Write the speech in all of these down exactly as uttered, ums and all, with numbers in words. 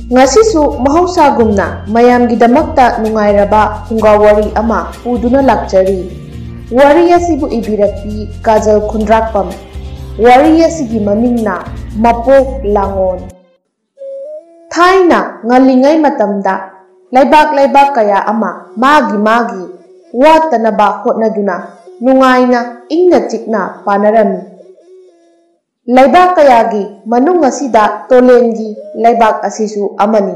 ꯉꯁꯤꯁꯨ ꯃꯍꯧꯁꯥꯒꯨꯝꯅ ꯃꯌꯥꯝꯒꯤꯗꯃꯛꯇ ꯅꯨꯡꯉꯥꯏꯔꯕ ꯐꯨꯡꯒꯥ ꯋꯥꯔꯤ ꯑꯃ ꯄꯨꯗꯨꯅ ꯂꯥꯛꯆꯔꯤ꯫ ꯋꯥꯔꯤ ꯑꯁꯤꯕꯨ ꯏꯕꯤꯔꯛꯄꯤ ꯀꯥꯖꯜ ꯈꯨꯟꯗ꯭ꯔꯥꯛꯄꯝ꯫ ꯋꯥꯔꯤ ꯑꯁꯤꯒꯤ ꯃꯃꯤꯡꯅ ꯃꯄꯣꯛ ꯂꯥꯡꯑꯣꯟ꯫ ꯊꯥꯏꯅ ꯉꯜꯂꯤꯉꯩ ꯃꯇꯝꯗ ꯂꯩꯕꯥꯛ ꯂꯩꯕꯥꯛ ꯀꯌꯥ ꯑꯃ ꯃꯥꯒꯤ ꯃꯥꯒꯤ ꯋꯥꯠꯇꯅꯕ ꯍꯣꯠꯅꯗꯨꯅ ꯅꯨꯡꯉꯥꯏꯅ ꯏꯪꯅ ꯆꯤꯛꯅ ꯄꯥꯟꯅꯔꯝꯃꯤ꯫ ꯂꯩꯕꯥꯛ ꯀꯌꯥꯒꯤ ꯃꯅꯨꯡ ꯑꯁꯤꯗ ꯇꯣꯂꯦꯟꯒꯤ ꯂꯩꯕꯥꯛ ꯑꯁꯤꯁꯨ ꯑꯃꯅꯤ꯫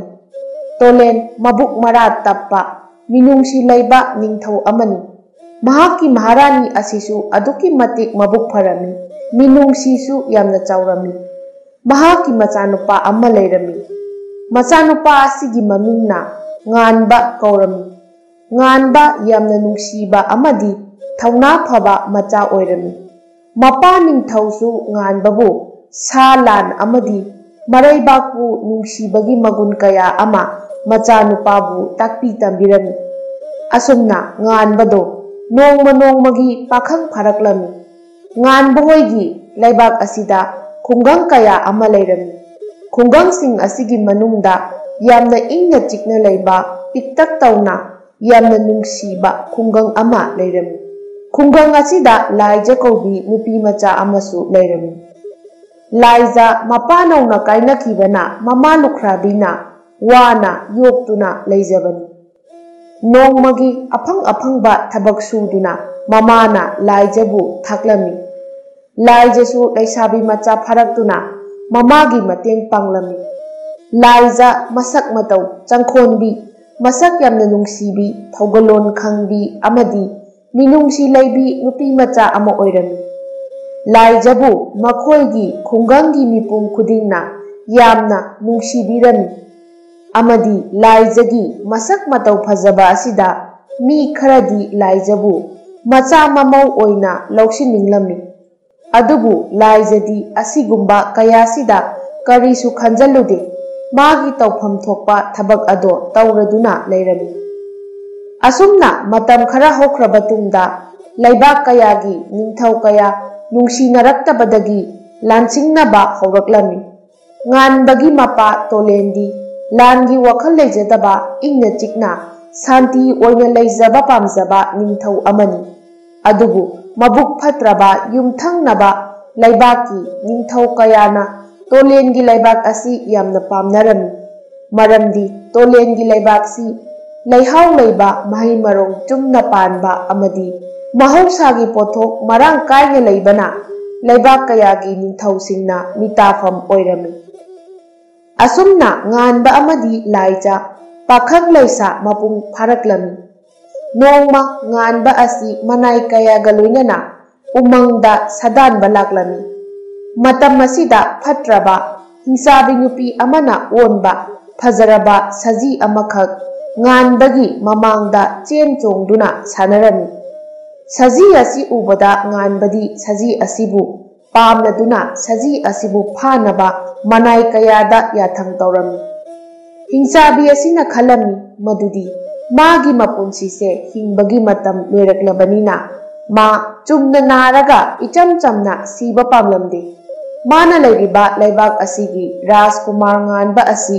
ꯇꯣꯂꯦꯟ ꯃꯕꯨꯛ ꯃꯔꯥ ꯇꯞꯄ, ꯃꯤꯅꯨꯡꯁꯤ ꯂꯩꯕ ꯅꯤꯡꯊꯧ ꯑꯃꯅꯤ꯫ ꯃꯍꯥꯛꯀꯤ ꯃꯍꯥꯔꯥꯅꯤ ꯑꯁꯤꯁꯨ ꯑꯗꯨꯛꯀꯤ ꯃꯇꯤꯛ ꯃꯕꯨꯛ ꯐꯔꯝꯃꯤ, ꯃꯤꯅꯨꯡꯁꯤꯁꯨ ꯌꯥꯝꯅ ꯆꯥꯎꯔꯝꯃꯤ꯫ ꯃꯍꯥꯛꯀꯤ ꯃꯆꯥꯅꯨꯄꯥ ꯑꯃ ꯂꯩꯔꯝꯃꯤ꯫ ꯃꯆꯥꯅꯨꯄꯥ ꯑꯁꯤꯒꯤ ꯃꯃꯤꯡꯅ ꯉꯥꯟꯕ ꯀꯧꯔꯝꯃꯤ꯫ ꯉꯥꯟꯕ ꯌꯥꯝꯅ ꯅꯨꯡꯁꯤꯕ ꯑꯃꯗꯤ ꯊꯧꯅꯥ ꯐꯕ ꯃꯆꯥ ꯑꯣꯏꯔꯝꯃꯤ꯫ ꯃꯄꯥ ꯅꯤꯡꯊꯧꯁꯨ ꯉꯥꯟꯕꯕꯨ ꯁꯥ ꯂꯥꯟ ꯑꯃꯗꯤ ꯃꯔꯩꯕꯥꯛꯄꯨ ꯅꯨꯡꯁꯤꯕꯒꯤ ꯃꯒꯨꯟ ꯀꯌꯥ ꯑꯃ ꯃꯆꯥꯅꯨꯄꯥꯕꯨ ꯇꯥꯛꯄꯤ ꯇꯝꯕꯤꯔꯝꯃꯤ꯫ ꯑꯁꯨꯝꯅ ꯉꯥꯟꯕꯗꯣ ꯅꯣꯡꯃ ꯅꯣꯡꯃꯒꯤ ꯄꯥꯈꯪ ꯐꯥꯔꯛꯂꯝꯃꯤ꯫ ꯉꯥꯟꯕ ꯍꯣꯏꯒꯤ ꯂꯩꯕꯥꯛ ꯑꯁꯤꯗ ꯈꯨꯡꯒꯪ ꯀꯌꯥ ꯑꯃ ꯂꯩꯔꯝꯃꯤ꯫ ꯈꯨꯡꯒꯪꯁꯤꯡ ꯑꯁꯤꯒꯤ ꯃꯅꯨꯡꯗ ꯌꯥꯝꯅ ꯏꯪꯅ ꯆꯤꯛꯅ ꯂꯩꯕ, ꯄꯤꯛꯇꯛ ꯇꯧꯅ ꯌꯥꯝꯅ ꯅꯨꯡꯁꯤꯕ ꯈꯨꯡꯒꯪ ꯑꯃ ꯂꯩꯔꯝꯃꯤ꯫ ꯈꯨꯡꯒꯪ ꯑꯁꯤꯗ ꯂꯥꯏꯖ ꯀꯧꯕꯤ ꯅꯨꯄꯤ ꯃꯆꯥ ꯑꯃꯁꯨ ꯂꯩꯔꯝꯃꯤ꯫ ꯂꯥꯏꯖ ꯃꯄꯥ ꯅꯧꯅ ꯀꯥꯏꯅꯈꯤꯕꯅ ꯃꯃꯥ ꯂꯨꯈ꯭ꯔꯥꯕꯤꯅ ꯋꯥꯅ ꯌꯣꯛꯇꯨꯅ ꯂꯩꯖꯕꯅꯤ꯫ ꯅꯣꯡꯃꯒꯤ ꯑꯐꯪ ꯑꯐꯪꯕ ꯊꯕꯛ ꯁꯨꯗꯨꯅ ꯃꯃꯥꯅ ꯂꯥꯏꯖꯕꯨ ꯊꯥꯛꯂꯝꯃꯤ꯫ ꯂꯥꯏꯖꯁꯨ ꯂꯩꯁꯥꯕꯤ ꯃꯆꯥ ꯐꯥꯔꯛꯇꯨꯅ ꯃꯃꯥꯒꯤ ꯃꯇꯦꯡ ꯄꯥꯡꯂꯝꯃꯤ꯫ ꯂꯥꯏꯖ ꯃꯁꯛ ꯃꯇꯧ ꯆꯪꯈꯣꯟꯕꯤ, ꯃꯁꯛ ꯌꯥꯝꯅ ꯅꯨꯡꯁꯤꯕꯤ, ꯊꯧꯒꯜꯂꯣꯟ ꯈꯪꯕꯤ ꯑꯃꯗꯤ ꯃꯤꯅꯨꯡꯁꯤ ꯂꯩꯕꯤ ꯅꯨꯄꯤ ꯃꯆꯥ ꯑꯃ ꯑꯣꯏꯔꯝꯃꯤ꯫ ꯂꯥꯏꯖꯕꯨ ꯃꯈꯣꯏꯒꯤ ꯈꯨꯡꯒꯪꯒꯤ ꯃꯤꯄꯨꯝ ꯈꯨꯗꯤꯡꯅ ꯌꯥꯝꯅ ꯅꯨꯡꯁꯤꯕꯤꯔꯝꯃꯤ꯫ ꯑꯃꯗꯤ ꯂꯥꯏꯖꯒꯤ ꯃꯁꯛ ꯃꯇꯧ ꯐꯖꯕ ꯑꯁꯤꯗ ꯃꯤ ꯈꯔꯗꯤ ꯂꯥꯏꯖꯕꯨ ꯃꯆꯥ ꯃꯃꯧ ꯑꯣꯏꯅ ꯂꯧꯁꯤꯟꯅꯤꯡꯂꯝꯃꯤ꯫ ꯑꯗꯨꯕꯨ ꯂꯥꯏꯖꯗꯤ ꯑꯁꯤꯒꯨꯝꯕ ꯀꯌꯥꯁꯤꯗ ꯀꯔꯤꯁꯨ ꯈꯟꯖꯜꯂꯨꯗꯦ꯫ ꯃꯥꯒꯤ ꯇꯧꯐꯝ ꯊꯣꯛꯄ ꯊꯕꯛ ꯑꯗꯣ ꯇꯧꯔꯗꯨꯅ ꯂꯩꯔꯝꯃꯤ꯫ ꯑꯁꯨꯝꯅ ꯃꯇꯝ ꯈꯔ ꯍꯧꯈ꯭ꯔꯕ ꯇꯨꯡꯗ ꯂꯩꯕꯥꯛ ꯀꯌꯥꯒꯤ ꯅꯤꯡꯊꯧ ꯀꯌꯥ ꯅꯨꯡꯁꯤꯅꯔꯛꯇꯕꯗꯒꯤ ꯂꯥꯟꯁꯤꯡꯅꯕ ꯍꯧꯔꯛꯂꯝꯃꯤ꯫ ꯉꯥꯟꯕꯒꯤ ꯃꯄꯥ ꯇꯣꯂꯦꯟꯗꯤ ꯂꯥꯟꯒꯤ ꯋꯥꯈꯜ ꯂꯩꯖꯗꯕ, ꯏꯪꯅ ꯆꯤꯛꯅ ꯁꯥꯟꯇꯤ ꯑꯣꯏꯅ ꯂꯩꯖꯕ ꯄꯥꯝꯖꯕ ꯅꯤꯡꯊꯧ ꯑꯃꯅꯤ꯫ ꯑꯗꯨꯕꯨ ꯃꯕꯨꯛ ꯐꯠꯇ꯭ꯔꯕ ꯌꯨꯝꯊꯪꯅꯕ ꯂꯩꯕꯥꯛꯀꯤ ꯅꯤꯡꯊꯧ ꯀꯌꯥꯅ ꯇꯣꯂꯦꯟꯒꯤ ꯂꯩꯕꯥꯛ ꯑꯁꯤ ꯌꯥꯝꯅ ꯄꯥꯝꯅꯔꯝꯃꯤ꯫ ꯃꯔꯝꯗꯤ ꯇꯣꯂꯦꯟꯒꯤ ꯂꯩꯕꯥꯛꯁꯤ ꯂꯩꯍꯥꯎ ꯂꯩꯕ, ꯃꯍꯩ ꯃꯔꯣꯡ ꯆꯨꯝꯅ ꯄꯥꯟꯕ ꯑꯃꯗꯤ ꯃꯍꯧꯁꯥꯒꯤ ꯄꯣꯠꯊꯣꯛ ꯃꯔꯥꯡ ꯀꯥꯏꯅ ꯂꯩꯕꯅ ꯂꯩꯕꯥꯛ ꯀꯌꯥꯒꯤ ꯅꯤꯡꯊꯧꯁꯤꯡꯅ ꯃꯤꯇꯥꯐꯝ ꯑꯣꯏꯔꯝꯃꯤ꯫ ꯑꯁꯨꯝꯅ ꯉꯥꯟꯕ ꯑꯃꯗꯤ ꯂꯥꯏꯖ ꯄꯥꯈꯪ ꯂꯩꯁꯥ ꯃꯄꯨꯡ ꯐꯥꯔꯛꯂꯝꯃꯤ꯫ ꯅꯣꯡꯃ ꯉꯥꯟꯕ ꯑꯁꯤ ꯃꯅꯥꯏ ꯀꯌꯥꯒ ꯂꯣꯏꯅꯅ ꯎꯃꯪꯗ ꯁꯥꯗꯥꯟꯕ ꯂꯥꯛꯂꯝꯃꯤ꯫ ꯃꯇꯝ ꯑꯁꯤꯗ ꯐꯠꯇ꯭ꯔꯕ ꯍꯤꯡꯆꯥꯕꯤ ꯅꯨꯄꯤ ꯑꯃꯅ ꯑꯣꯟꯕ ꯐꯖꯔꯕ ꯁꯖꯤ ꯑꯃꯈꯛ ꯉꯥꯟꯕꯒꯤ ꯃꯃꯥꯡꯗ ꯆꯦꯟ ꯆꯣꯡꯗꯨꯅ ꯁꯥꯟꯅꯔꯝꯃꯤ꯫ ꯁꯖꯤ ꯑꯁꯤ ꯎꯕꯗ ꯉꯥꯟꯕꯗꯤ ꯁꯖꯤ ꯑꯁꯤꯕꯨ ꯄꯥꯝꯂꯗꯨꯅ ꯁꯖꯤ ꯑꯁꯤꯕꯨ ꯐꯥꯅꯕ ꯃꯅꯥꯏ ꯀꯌꯥꯗ ꯌꯥꯊꯪ ꯇꯧꯔꯝꯃꯤ꯫ ꯍꯤꯡꯆꯥꯕꯤ ꯑꯁꯤꯅ ꯈꯜꯂꯝꯃꯤ ꯃꯗꯨꯗꯤ ꯃꯥꯒꯤ ꯃꯄꯨꯟꯁꯤꯁꯦ ꯍꯤꯡꯕꯒꯤ ꯃꯇꯝ ꯂꯣꯏꯔꯛꯂꯕꯅꯤꯅ ꯃꯥ ꯆꯨꯝꯅ ꯅꯥꯔꯒ ꯏꯆꯝ ꯆꯝꯅ ꯁꯤꯕ ꯄꯥꯝꯂꯝꯗꯦ꯫ ꯃꯥꯅ ꯂꯩꯔꯤꯕ ꯂꯩꯕꯥꯛ ꯑꯁꯤꯒꯤ ꯔꯥꯖꯀꯨꯃꯥꯔ ꯉꯥꯟꯕ ꯑꯁꯤ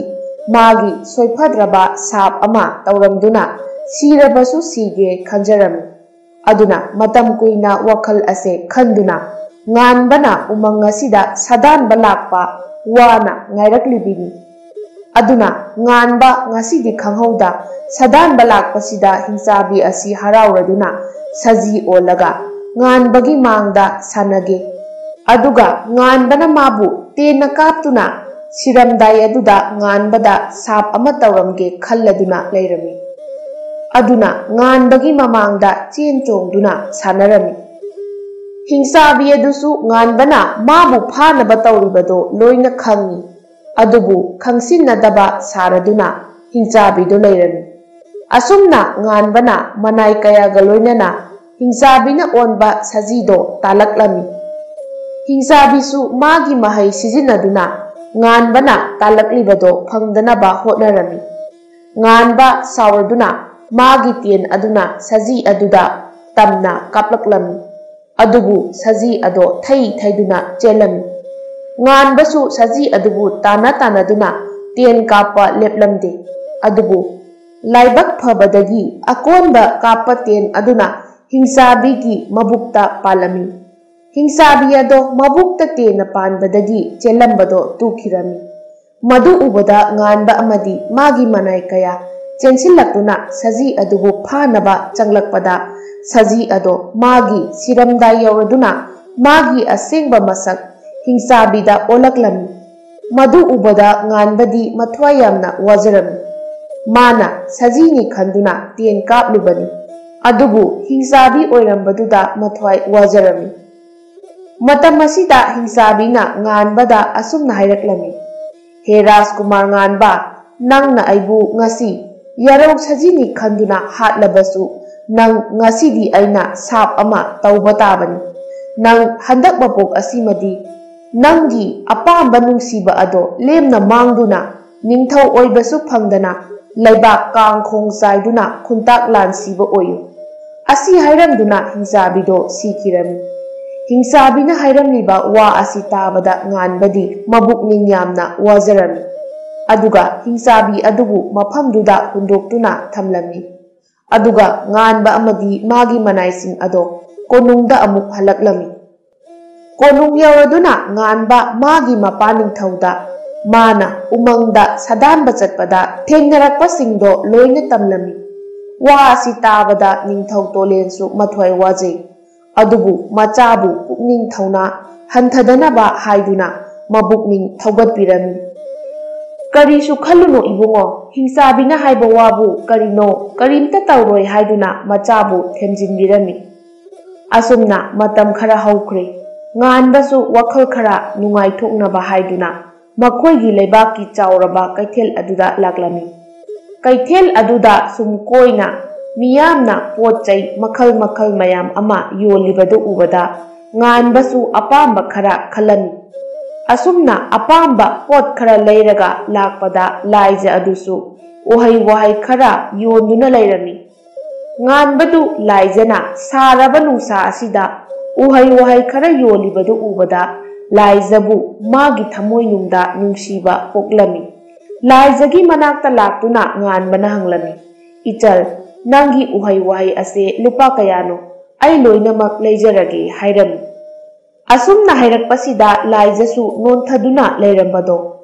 ꯃꯥꯒꯤ ꯁꯣꯏꯐꯗ꯭ꯔꯕ ꯁꯥꯞ ꯑꯃ ꯇꯧꯔꯝꯗꯨꯅ ꯁꯤꯔꯕꯁꯨ ꯁꯤꯒꯦ ꯈꯟꯖꯔꯝꯃꯤ꯫ ꯑꯗꯨꯅ ꯃꯇꯝ ꯀꯨꯏꯅ ꯋꯥꯈꯜ ꯑꯁꯦ ꯈꯟꯗꯨꯅ ꯉꯥꯟꯕꯅ ꯎꯃꯪ ꯑꯁꯤꯗ ꯁꯥꯗꯥꯟꯕ ꯂꯥꯛꯄ ꯋꯥꯅ ꯉꯥꯏꯔꯛꯂꯤꯕꯤꯅꯤ꯫ ꯑꯗꯨꯅ ꯉꯥꯟꯕ ꯉꯁꯤꯗꯤ ꯈꯪꯍꯧꯗ ꯁꯥꯗꯥꯟꯕ ꯂꯥꯛꯄꯁꯤꯗ ꯍꯤꯡꯆꯥꯕꯤ ꯑꯁꯤ ꯍꯔꯥꯎꯔꯗꯨꯅ ꯁꯖꯤ ꯑꯣꯜꯂꯒ ꯉꯥꯟꯕꯒꯤ ꯃꯥꯡꯗ ꯁꯥꯟꯅꯒꯦ꯫ ꯑꯗꯨꯒ ꯉꯥꯟꯕꯅ ꯃꯥꯕꯨ ꯇꯦꯟꯅ ꯀꯥꯞꯇꯨꯅ ꯁꯤꯔꯝꯗꯥꯏ ꯑꯗꯨꯗ ꯉꯥꯟꯕꯗ ꯁꯥꯞ ꯑꯃ ꯇꯧꯔꯝꯒꯦ ꯈꯜꯂꯗꯨꯅ ꯂꯩꯔꯝꯃꯤ꯫ ꯑꯗꯨꯅ ꯉꯥꯟꯕꯒꯤ ꯃꯃꯥꯡꯗ ꯆꯦꯟ ꯆꯣꯡꯗꯨꯅ ꯁꯥꯟꯅꯔꯝꯃꯤ꯫ ꯍꯤꯡꯆꯥꯕꯤ ꯑꯗꯨꯁꯨ ꯉꯥꯟꯕꯅ ꯃꯥꯕꯨ ꯐꯥꯅꯕ ꯇꯧꯔꯤꯕꯗꯣ ꯂꯣꯏꯅ ꯈꯪꯏ꯫ ꯑꯗꯨꯕꯨ ꯈꯪꯁꯤꯟꯅꯗꯕ ꯁꯥꯔꯗꯨꯅ ꯍꯤꯡꯆꯥꯕꯤꯗꯨ ꯂꯩꯔꯝꯃꯤ꯫ ꯑꯁꯨꯝꯅ ꯉꯥꯟꯕꯅ ꯃꯅꯥꯏ ꯀꯌꯥꯒ ꯂꯣꯏꯅꯅ ꯍꯤꯡꯆꯥꯕꯤꯅ ꯑꯣꯟꯕ ꯁꯖꯤꯗꯣ ꯇꯥꯜꯂꯛꯂꯝꯃꯤ꯫ ꯍꯤꯡꯆꯥꯕꯤꯁꯨ ꯃꯥꯒꯤ ꯃꯍꯩ ꯁꯤꯖꯤꯟꯅꯗꯨꯅ ꯉꯥꯟꯕꯅ ꯇꯥꯜꯂꯛꯂꯤꯕꯗꯣ ꯐꯪꯗꯅꯕ ꯍꯣꯠꯅꯔꯝꯃꯤ꯫ ꯉꯥꯟꯕ ꯁꯥꯎꯔꯗꯨꯅ ꯃꯥꯒꯤ ꯇꯦꯟ ꯑꯗꯨꯅ ꯁꯖꯤ ꯑꯗꯨꯗ ꯇꯝꯅ ꯀꯥꯞꯂꯛꯂꯝꯃꯤ꯫ ꯑꯗꯨꯕꯨ ꯁꯖꯤ ꯑꯗꯣ ꯊꯩ ꯊꯩꯗꯨꯅ ꯆꯦꯜꯂꯝꯃꯤ꯫ ꯉꯥꯟꯕꯁꯨ ꯁꯖꯤ ꯑꯗꯨꯕꯨ ꯇꯥꯟꯅ ꯇꯥꯟꯅꯗꯨꯅ ꯇꯦꯟ ꯀꯥꯞꯄ ꯂꯦꯞꯂꯝꯗꯦ꯫ ꯑꯗꯨꯕꯨ ꯂꯥꯏꯕꯛ ꯐꯕꯗꯒꯤ ꯑꯀꯣꯟꯕ ꯀꯥꯞꯄ ꯇꯦꯟ ꯑꯗꯨꯅ ꯍꯤꯡꯆꯥꯕꯤꯒꯤ ꯃꯕꯨꯛꯇ ꯄꯥꯜꯂꯝꯃꯤ꯫ ꯍꯤꯡꯆꯥꯕꯤ ꯑꯗꯣ ꯃꯕꯨꯛꯇ ꯇꯦꯟꯅ ꯄꯥꯟꯕꯗꯒꯤ ꯆꯦꯜꯂꯝꯕꯗꯣ ꯇꯨꯈꯤꯔꯝꯃꯤ꯫ ꯃꯗꯨ ꯎꯕꯗ ꯉꯥꯟꯕ ꯑꯃꯗꯤ ꯃꯥꯒꯤ ꯃꯅꯥꯏ ꯀꯌꯥ ꯆꯦꯟꯁꯤꯜꯂꯛꯇꯨꯅ ꯁꯖꯤ ꯑꯗꯨꯕꯨ ꯐꯥꯅꯕ ꯆꯪꯂꯛꯄꯗ, ꯁꯖꯤ ꯑꯗꯣ ꯃꯥꯒꯤ ꯁꯤꯔꯝꯗꯥꯏ ꯌꯧꯔꯗꯨꯅ ꯃꯥꯒꯤ ꯑꯁꯦꯡꯕ ꯃꯁꯛ ꯍꯤꯡꯆꯥꯕꯤꯗ ꯑꯣꯜꯂꯛꯂꯝꯃꯤ꯫ ꯃꯗꯨ ꯎꯕꯗ ꯉꯥꯟꯕꯗꯤ ꯃꯊ꯭ꯋꯥꯏ ꯌꯥꯝꯅ ꯋꯥꯖꯔꯝꯃꯤ꯫ ꯃꯥꯅ ꯁꯖꯤꯅꯤ ꯈꯟꯗꯨꯅ ꯇꯦꯟ ꯀꯥꯞꯂꯨꯕꯅꯤ, ꯑꯗꯨꯕꯨ ꯍꯤꯡꯆꯥꯕꯤ ꯑꯣꯏꯔꯝꯕꯗꯨꯗ ꯃꯊ꯭ꯋꯥꯏ ꯋꯥꯖꯔꯝꯃꯤ꯫ ꯃꯇꯝ ꯑꯁꯤꯗ ꯍꯤꯡꯆꯥꯕꯤꯅ ꯉꯥꯟꯕꯗ ꯑꯁꯨꯝꯅ ꯍꯥꯏꯔꯛꯂꯝꯃꯤ, "ꯍꯦ ꯔꯥꯖꯀꯨꯃꯥꯔ ꯉꯥꯟꯕ, ꯅꯪꯅ ꯑꯩꯕꯨ ꯉꯁꯤ ꯌꯥꯔꯧ ꯁꯖꯤꯅꯤ ꯈꯟꯗꯨꯅ ꯍꯥꯠꯂꯕꯁꯨ, ꯅꯪ ꯉꯁꯤꯗꯤ ꯑꯩꯅ ꯁꯥꯞ ꯑꯃ ꯇꯧꯕ ꯇꯥꯕꯅꯤ꯫ ꯅꯪ ꯍꯟꯗꯛ ꯃꯄꯣꯛ ꯑꯁꯤꯃꯗꯤ ꯅꯪꯒꯤ ꯑꯄꯥꯝꯕ ꯅꯨꯡꯁꯤꯕ ꯑꯗꯣ ꯂꯦꯝꯅ ꯃꯥꯡꯗꯨꯅ, ꯅꯤꯡꯊꯧ ꯑꯣꯏꯕꯁꯨ ꯐꯪꯗꯅ, ꯂꯩꯕꯥꯛ ꯀꯥꯡꯈꯣꯡ ꯆꯥꯏꯗꯨꯅ ꯈꯨꯟꯇꯥꯛ ꯂꯥꯟꯁꯤꯕ ꯑꯣꯏꯌꯨ"꯫ ꯑꯁꯤ ꯍꯥꯏꯔꯝꯗꯨꯅ ꯍꯤꯡꯆꯥꯕꯤꯗꯣ ꯁꯤꯈꯤꯔꯝꯃꯤ꯫ ꯍꯤꯡꯆꯥꯕꯤꯅ ꯍꯥꯏꯔꯝꯂꯤꯕ ꯋꯥ ꯑꯁꯤ ꯇꯥꯕꯗ ꯉꯥꯟꯕꯗꯤ ꯃꯕꯨꯛꯅꯤꯡ ꯌꯥꯝꯅ ꯋꯥꯖꯔꯝꯃꯤ꯫ ꯑꯗꯨꯒ ꯍꯤꯡꯆꯥꯕꯤ ꯑꯗꯨꯕꯨ ꯃꯐꯝꯗꯨꯗ ꯍꯨꯟꯗꯣꯛꯇꯨꯅ ꯊꯝꯂꯝꯃꯤ꯫ ꯑꯗꯨꯒ ꯉꯥꯟꯕ ꯑꯃꯗꯤ ꯃꯥꯒꯤ ꯃꯅꯥꯏꯁꯤꯡ ꯑꯗꯣ ꯀꯣꯅꯨꯡꯗ ꯑꯃꯨꯛ ꯍꯜꯂꯛꯂꯝꯃꯤ꯫ ꯀꯣꯅꯨꯡ ꯌꯧꯔꯗꯨꯅ ꯉꯥꯟꯕ ꯃꯥꯒꯤ ꯃꯄꯥ ꯅꯤꯡꯊꯧꯗ ꯃꯥꯅ ꯎꯃꯪꯗ ꯁꯥꯗꯥꯟꯕ ꯆꯠꯄꯗ ꯊꯦꯡꯅꯔꯛꯄꯁꯤꯡꯗꯣ ꯂꯣꯏꯅ ꯇꯝꯂꯝꯃꯤ꯫ ꯋꯥ ꯑꯁꯤ ꯇꯥꯕꯗ ꯅꯤꯡꯊꯧ ꯇꯣꯂꯦꯟꯁꯨ ꯃꯊ꯭ꯋꯥꯏ ꯋꯥꯖꯩ꯫ ꯑꯗꯨꯕꯨ ꯃꯆꯥꯕꯨ ꯄꯨꯛꯅꯤꯡ ꯊꯧꯅꯥ ꯍꯟꯊꯗꯅꯕ ꯍꯥꯏꯗꯨꯅ ꯃꯕꯨꯛꯅꯤꯡ ꯊꯧꯒꯠꯄꯤꯔꯝꯃꯤ꯫ "ꯀꯔꯤꯁꯨ ꯈꯜꯂꯨꯅꯨ ꯏꯕꯨꯡꯉꯣ, ꯍꯤꯡꯆꯥꯕꯤꯅ ꯍꯥꯏꯕ ꯋꯥꯕꯨ ꯀꯔꯤꯅꯣ, ꯀꯔꯤꯝꯇ ꯇꯧꯔꯣꯏ" ꯍꯥꯏꯗꯨꯅ ꯃꯆꯥꯕꯨ ꯊꯦꯝꯖꯤꯟꯕꯤꯔꯝꯃꯤ꯫ ꯑꯁꯨꯝꯅ ꯃꯇꯝ ꯈꯔ ꯍꯧꯈ꯭ꯔꯦ꯫ ꯉꯥꯟꯕꯁꯨ ꯋꯥꯈꯜ ꯈꯔ ꯅꯨꯡꯉꯥꯏꯊꯣꯛꯅꯕ ꯍꯥꯏꯗꯨꯅ ꯃꯈꯣꯏꯒꯤ ꯂꯩꯕꯥꯛꯀꯤ ꯆꯥꯎꯔꯕ ꯀꯩꯊꯦꯜ ꯑꯗꯨꯗ ꯂꯥꯛꯂꯝꯃꯤ꯫ ꯀꯩꯊꯦꯜ ꯑꯗꯨꯗ ꯁꯨꯝ ꯀꯣꯏꯅ ꯃꯤꯌꯥꯝꯅ ꯄꯣꯠ ꯆꯩ ꯃꯈꯜ ꯃꯈꯜ ꯃꯌꯥꯝ ꯑꯃ ꯌꯣꯜꯂꯤꯕꯗꯨ ꯎꯕꯗ ꯉꯥꯟꯕꯁꯨ ꯑꯄꯥꯝꯕ ꯈꯔ ꯈꯜꯂꯝꯃꯤ꯫ ꯑꯁꯨꯝꯅ ꯑꯄꯥꯝꯕ ꯄꯣꯠ ꯈꯔ ꯂꯩꯔꯒ ꯂꯥꯛꯄꯗ ꯂꯥꯏꯖ ꯑꯗꯨꯁꯨ ꯎꯍꯩ ꯋꯥꯍꯩ ꯈꯔ ꯌꯣꯟꯗꯨꯅ ꯂꯩꯔꯝꯃꯤ꯫ ꯉꯥꯟꯕꯗꯨ ꯂꯥꯏꯖꯅ ꯁꯥꯔꯕ ꯅꯨꯡꯁꯥ ꯑꯁꯤꯗ ꯎꯍꯩ ꯋꯥꯍꯩ ꯈꯔ ꯌꯣꯜꯂꯤꯕꯗꯨ ꯎꯕꯗ ꯂꯥꯏꯖꯕꯨ ꯃꯥꯒꯤ ꯊꯃꯣꯏꯅꯨꯡꯗ ꯅꯨꯡꯁꯤꯕ ꯄꯣꯛꯂꯝꯃꯤ꯫ ꯂꯥꯏꯖꯒꯤ ꯃꯅꯥꯛꯇ ꯂꯥꯛꯇꯨꯅ ꯉꯥꯟꯕꯅ ꯍꯪꯂꯝꯃꯤ, "ꯏꯆꯜ, ꯅꯪꯒꯤ ꯎꯍꯩ ꯋꯥꯍꯩ ꯑꯁꯦ ꯂꯨꯄꯥ ꯀꯌꯥꯅꯣ? ꯑꯩ ꯂꯣꯏꯅꯃꯛ ꯂꯩꯖꯔꯒꯦ" ꯍꯥꯏꯔꯝꯃꯤ꯫ ꯑꯁꯨꯝꯅ ꯍꯥꯏꯔꯛꯄꯁꯤꯗ ꯂꯥꯏꯖꯁꯨ ꯅꯣꯟꯊꯗꯨꯅ ꯂꯩꯔꯝꯕꯗꯣ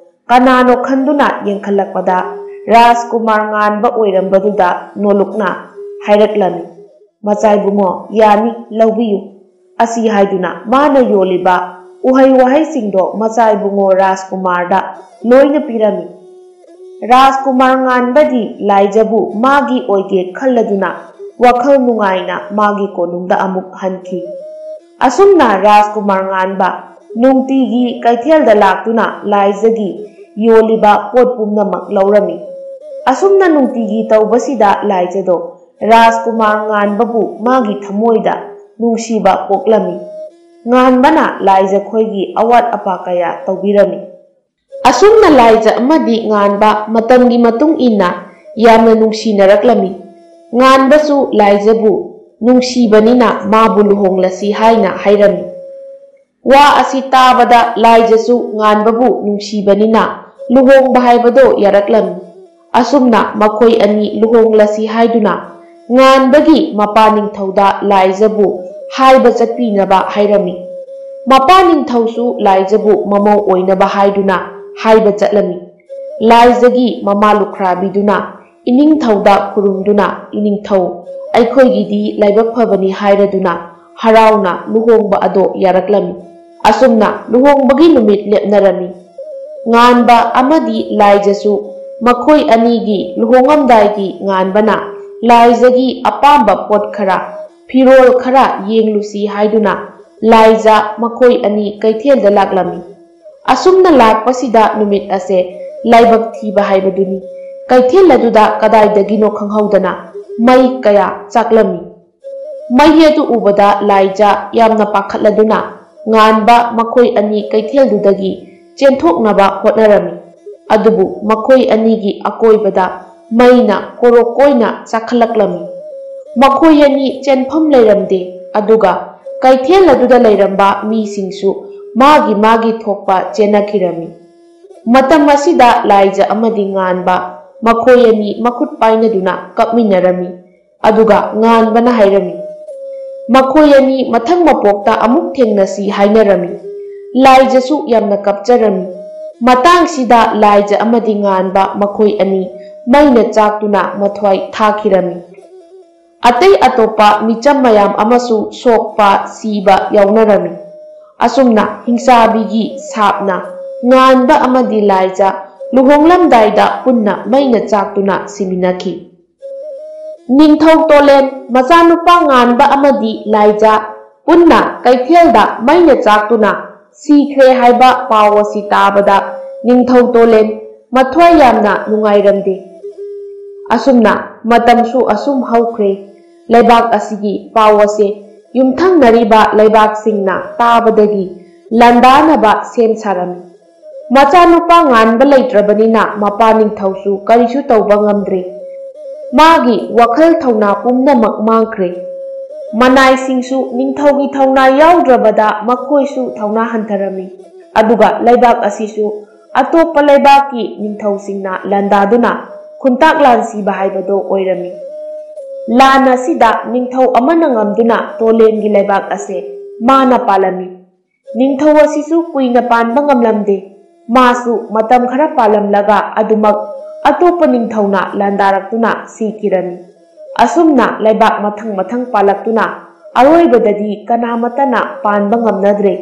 ꯀꯅꯥꯅꯣ ꯈꯟꯗꯨꯅ ꯌꯦꯡꯈꯠꯂꯛꯄꯗ ꯔꯥꯖꯀꯨꯃꯥꯔ ꯉꯥꯟꯕ ꯑꯣꯏꯔꯝꯕꯗꯨꯗ ꯅꯣꯂꯨꯛꯅ ꯍꯥꯏꯔꯛꯂꯝꯃꯤ, "ꯃꯆꯥꯏꯕꯨꯡꯉꯣ, ꯌꯥꯅꯤ, ꯂꯧꯕꯤꯌꯨ" ꯑꯁꯤ ꯍꯥꯏꯗꯨꯅ ꯃꯥꯅ ꯌꯣꯜꯂꯤꯕ ꯎꯍꯩ ꯋꯥꯍꯩꯁꯤꯡꯗꯣ ꯃꯆꯥꯏꯕꯨꯡꯉꯣ ꯔꯥꯖꯀꯨꯃꯥꯔꯗ ꯂꯣꯏꯅ ꯄꯤꯔꯝꯃꯤ꯫ ꯔꯥꯖꯀꯨꯃꯥꯔ ꯉꯥꯟꯕꯗꯤ ꯂꯥꯏꯖꯕꯨ ꯃꯥꯒꯤ ꯑꯣꯏꯒꯦ ꯈꯜꯂꯗꯨꯅ ꯋꯥꯈꯜ ꯅꯨꯡꯉꯥꯏꯅ ꯃꯥꯒꯤ ꯀꯣꯅꯨꯡꯗ ꯑꯃꯨꯛ ꯍꯟꯈꯤ꯫ ꯑꯁꯨꯝꯅ ꯔꯥꯖꯀꯨꯃꯥꯔ ꯉꯥꯟꯕ ꯅꯨꯡꯇꯤꯒꯤ ꯀꯩꯊꯦꯜꯗ ꯂꯥꯛꯇꯨꯅ ꯂꯥꯏꯖꯒꯤ ꯌꯣꯜꯂꯤꯕ ꯄꯣꯠ ꯄꯨꯝꯅꯃꯛ ꯂꯧꯔꯝꯃꯤ꯫ ꯑꯁꯨꯝꯅ ꯅꯨꯡꯇꯤꯒꯤ ꯇꯧꯕꯁꯤꯗ ꯂꯥꯏꯖꯗꯣ ꯔꯥꯖꯀꯨꯃꯥꯔ ꯉꯥꯟꯕꯕꯨ ꯃꯥꯒꯤ ꯊꯃꯣꯏꯗ ꯅꯨꯡꯁꯤꯕ ꯄꯣꯛꯂꯝꯃꯤ꯫ ꯉꯥꯟꯕꯅ ꯂꯥꯏꯖꯈꯣꯏꯒꯤ ꯑꯋꯥꯠ ꯑꯄꯥ ꯀꯌꯥ ꯇꯧꯕꯤꯔꯝꯃꯤ꯫ ꯑꯁꯨꯝꯅ ꯂꯥꯏꯖ ꯑꯃꯗꯤ ꯉꯥꯟꯕ ꯃꯇꯝꯒꯤ ꯃꯇꯨꯡ ꯏꯟꯅ ꯌꯥꯝꯅ ꯅꯨꯡꯁꯤꯅꯔꯛꯂꯝꯃꯤ꯫ ꯉꯥꯟꯕꯁꯨ ꯂꯥꯏꯖꯕꯨ ꯅꯨꯡꯁꯤꯕꯅꯤꯅ ꯃꯥꯕꯨ ꯂꯨꯍꯣꯡꯂꯁꯤ ꯍꯥꯏꯅ ꯍꯥꯏꯔꯝꯃꯤ꯫ ꯋꯥ ꯑꯁꯤ ꯇꯥꯕꯗ ꯂꯥꯏꯖꯁꯨ ꯉꯥꯟꯕꯕꯨ ꯅꯨꯡꯁꯤꯕꯅꯤꯅ ꯂꯨꯍꯣꯡꯕ ꯍꯥꯏꯕꯗꯣ ꯌꯥꯔꯛꯂꯝꯃꯤ꯫ ꯑꯁꯨꯝꯅ ꯃꯈꯣꯏ ꯑꯅꯤ ꯂꯨꯍꯣꯡꯂꯁꯤ ꯍꯥꯏꯗꯨꯅ ꯉꯥꯟꯕꯒꯤ ꯃꯄꯥ ꯅꯤꯡꯊꯧꯗ ꯂꯥꯏꯖꯕꯨ ꯍꯥꯏꯕ ꯆꯠꯄꯤꯅꯕ ꯍꯥꯏꯔꯝꯃꯤ꯫ ꯃꯄꯥ ꯅꯤꯡꯊꯧꯁꯨ ꯂꯥꯏꯖꯕꯨ ꯃꯃꯧ ꯑꯣꯏꯅꯕ ꯍꯥꯏꯗꯨꯅ ꯍꯥꯏꯕ ꯆꯠꯂꯝꯃꯤ꯫ ꯂꯥꯏꯖꯒꯤ ꯃꯃꯥ ꯂꯨꯈ꯭ꯔꯥꯕꯤꯗꯨꯅ ꯏꯅꯤꯡꯊꯧꯗ ꯈꯨꯔꯨꯝꯗꯨꯅ, "ꯏꯅꯤꯡꯊꯧ, ꯑꯩꯈꯣꯏꯒꯤꯗꯤ ꯂꯥꯏꯕꯛ ꯐꯕꯅꯤ" ꯍꯥꯏꯔꯗꯨꯅ ꯍꯔꯥꯎꯅ ꯂꯨꯍꯣꯡꯕ ꯑꯗꯣ ꯌꯥꯔꯛꯂꯝꯃꯤ꯫ ꯑꯁꯨꯝꯅ ꯂꯨꯍꯣꯡꯕꯒꯤ ꯅꯨꯃꯤꯠ ꯂꯦꯞꯅꯔꯝꯃꯤ꯫ ꯉꯥꯟꯕ ꯑꯃꯗꯤ ꯂꯥꯏꯖꯁꯨ ꯃꯈꯣꯏ ꯑꯅꯤꯒꯤ ꯂꯨꯍꯣꯡꯉꯝꯗꯥꯏꯒꯤ ꯉꯥꯟꯕꯅ ꯂꯥꯏꯖꯒꯤ ꯑꯄꯥꯝꯕ ꯄꯣꯠ ꯈꯔ, ꯐꯤꯔꯣꯜ ꯈꯔ ꯌꯦꯡꯂꯨꯁꯤ ꯍꯥꯏꯗꯨꯅ ꯂꯥꯏꯖ ꯃꯈꯣꯏ ꯑꯅꯤ ꯀꯩꯊꯦꯜꯗ ꯂꯥꯛꯂꯝꯃꯤ꯫ ꯑꯁꯨꯝꯅ ꯂꯥꯛꯄꯁꯤꯗ ꯅꯨꯃꯤꯠ ꯑꯁꯦ ꯂꯥꯏꯕꯛ ꯊꯤꯕ ꯍꯥꯏꯕꯗꯨꯅꯤ꯫ ꯀꯩꯊꯦꯜ ꯑꯗꯨꯗ ꯀꯗꯥꯏꯗꯒꯤꯅꯣ ꯈꯪꯍꯧꯗꯅ ꯃꯩ ꯀꯌꯥ ꯆꯥꯛꯂꯝꯃꯤ꯫ ꯃꯩ ꯑꯗꯨ ꯎꯕꯗ ꯂꯥꯏꯖ ꯌꯥꯝꯅ ꯄꯥꯈꯠꯂꯗꯨꯅ ꯉꯥꯟꯕ ꯃꯈꯣꯏ ꯑꯅꯤ ꯀꯩꯊꯦꯜꯗꯨꯗꯒꯤ ꯆꯦꯟꯊꯣꯛꯅꯕ ꯍꯣꯠꯅꯔꯝꯃꯤ꯫ ꯑꯗꯨꯕꯨ ꯃꯈꯣꯏ ꯑꯅꯤꯒꯤ ꯑꯀꯣꯏꯕꯗ ꯃꯩꯅ ꯀꯣꯔꯣꯛ ꯀꯣꯏꯅ ꯆꯥꯛꯈꯠꯂꯛꯂꯝꯃꯤ꯫ ꯃꯈꯣꯏ ꯑꯅꯤ ꯆꯦꯟꯐꯝ ꯂꯩꯔꯝꯗꯦ, ꯑꯗꯨꯒ ꯀꯩꯊꯦꯜ ꯑꯗꯨꯗ ꯂꯩꯔꯝꯕ ꯃꯤꯁꯤꯡꯁꯨ ꯃꯥꯒꯤ ꯃꯥꯒꯤ ꯊꯣꯛꯄ ꯆꯦꯟꯅꯈꯤꯔꯝꯃꯤ꯫ ꯃꯇꯝ ꯑꯁꯤꯗ ꯂꯥꯏꯖ ꯑꯃꯗꯤ ꯉꯥꯟꯕ ꯃꯈꯣꯏ ꯑꯅꯤ ꯃꯈꯨꯠ ꯄꯥꯏꯅꯗꯨꯅ ꯀꯞꯃꯤꯟꯅꯔꯝꯃꯤ꯫ ꯑꯗꯨꯒ ꯉꯥꯟꯕꯅ ꯍꯥꯏꯔꯝꯃꯤ, "ꯃꯈꯣꯏ ꯑꯅꯤ ꯃꯊꯪ ꯃꯄꯣꯛꯇ ꯑꯃꯨꯛ ꯊꯦꯡꯅꯁꯤ" ꯍꯥꯏꯅꯔꯝꯃꯤ꯫ ꯂꯥꯏꯖꯁꯨ ꯌꯥꯝꯅ ꯀꯞꯆꯔꯝꯃꯤ꯫ ꯃꯇꯥꯡꯁꯤꯗ ꯂꯥꯏꯖ ꯑꯃꯗꯤ ꯉꯥꯟꯕ ꯃꯈꯣꯏ ꯑꯅꯤ ꯃꯩꯅ ꯆꯥꯛꯇꯨꯅ ꯃꯊ꯭ꯋꯥꯏ ꯊꯥꯈꯤꯔꯝꯃꯤ꯫ ꯑꯇꯩ ꯑꯇꯣꯞꯄ ꯃꯤꯆꯝ ꯃꯌꯥꯝ ꯑꯃꯁꯨ ꯁꯣꯛꯄ, ꯁꯤꯕ ꯌꯥꯎꯅꯔꯝꯃꯤ꯫ ꯑꯁꯨꯝꯅ ꯍꯤꯡꯆꯥꯕꯤꯒꯤ ꯁꯥꯞꯅ ꯉꯥꯟꯕ ꯑꯃꯗꯤ ꯂꯥꯏꯖ ꯂꯨꯍꯣꯡꯂꯝꯗꯥꯏꯗ ꯄꯨꯟꯅ ꯃꯩꯅ ꯆꯥꯛꯇꯨꯅ ꯁꯤꯃꯤꯟꯅꯈꯤ꯫ ꯅꯤꯡꯊꯧ ꯇꯣꯂꯦꯟ, ꯃꯆꯥꯅꯨꯄꯥ ꯉꯥꯟꯕ ꯑꯃꯗꯤ ꯂꯥꯏꯖ ꯄꯨꯟꯅ ꯀꯩꯊꯦꯜꯗ ꯃꯩꯅ ꯆꯥꯛꯇꯨꯅ ꯁꯤꯈ꯭ꯔꯦ ꯍꯥꯏꯕ ꯄꯥꯎ ꯑꯁꯤ ꯇꯥꯕꯗ ꯅꯤꯡꯊꯧ ꯇꯣꯂꯦꯟ ꯃꯊ꯭ꯋꯥꯏ ꯌꯥꯝꯅ ꯅꯨꯡꯉꯥꯏꯔꯝꯗꯦ꯫ ꯑꯁꯨꯝꯅ ꯃꯇꯝꯁꯨ ꯑꯁꯨꯝ ꯍꯧꯈ꯭ꯔꯦ꯫ ꯂꯩꯕꯥꯛ ꯑꯁꯤꯒꯤ ꯄꯥꯎ ꯑꯁꯤ ꯌꯨꯝꯊꯪꯅꯔꯤꯕ ꯂꯩꯕꯥꯛꯁꯤꯡꯅ ꯇꯥꯕꯗꯒꯤ ꯂꯥꯟꯗꯥꯅꯕ ꯁꯦꯝ ꯁꯥꯔꯝꯃꯤ꯫ ꯃꯆꯥꯅꯨꯄꯥ ꯉꯥꯟꯕ ꯂꯩꯇ꯭ꯔꯕꯅꯤꯅ ꯃꯄꯥ ꯅꯤꯡꯊꯧꯁꯨ ꯀꯔꯤꯁꯨ ꯇꯧꯕ ꯉꯝꯗ꯭ꯔꯦ꯫ ꯃꯥꯒꯤ ꯋꯥꯈꯜ ꯊꯧꯅꯥ ꯄꯨꯝꯅꯃꯛ ꯃꯥꯡꯈ꯭ꯔꯦ꯫ ꯃꯅꯥꯏꯁꯤꯡꯁꯨ ꯅꯤꯡꯊꯧꯒꯤ ꯊꯧꯅꯥ ꯌꯥꯎꯗ꯭ꯔꯕꯗ ꯃꯈꯣꯏꯁꯨ ꯊꯧꯅꯥ ꯍꯟꯊꯔꯝꯃꯤ꯫ ꯑꯗꯨꯒ ꯂꯩꯕꯥꯛ ꯑꯁꯤꯁꯨ ꯑꯇꯣꯞꯄ ꯂꯩꯕꯥꯛꯀꯤ ꯅꯤꯡꯊꯧꯁꯤꯡꯅ ꯂꯥꯟꯗꯥꯗꯨꯅ ꯈꯨꯟꯇꯥꯛ ꯂꯥꯟꯁꯤꯕ ꯍꯥꯏꯕꯗꯨ ꯑꯣꯏꯔꯝꯃꯤ꯫ ꯂꯥꯟ ꯑꯁꯤꯗ ꯅꯤꯡꯊꯧ ꯑꯃꯅ ꯉꯝꯗꯨꯅ ꯇꯣꯂꯦꯟꯒꯤ ꯂꯩꯕꯥꯛ ꯑꯁꯦ ꯃꯥꯅ ꯄꯥꯜꯂꯝꯃꯤ꯫ ꯅꯤꯡꯊꯧ ꯑꯁꯤꯁꯨ ꯀꯨꯏꯅ ꯄꯥꯟꯕ ꯉꯝꯂꯝꯗꯦ꯫ ꯃꯥꯁꯨ ꯃꯇꯝ ꯈꯔ ꯄꯥꯜꯂꯝꯂꯒ ꯑꯗꯨꯃꯛ ꯑꯇꯣꯞꯄ ꯅꯤꯡꯊꯧꯅ ꯂꯥꯟꯗꯥꯔꯛꯇꯨꯅ ꯁꯤꯈꯤꯔꯝꯃꯤ꯫ ꯑꯁꯨꯝꯅ ꯂꯩꯕꯥꯛ ꯃꯊꯪ ꯃꯊꯪ ꯄꯥꯜꯂꯛꯇꯨꯅ ꯑꯔꯣꯏꯕꯗꯗꯤ ꯀꯅꯥꯃꯠꯇꯅ ꯄꯥꯟꯕ ꯉꯝꯅꯗ꯭ꯔꯦ꯫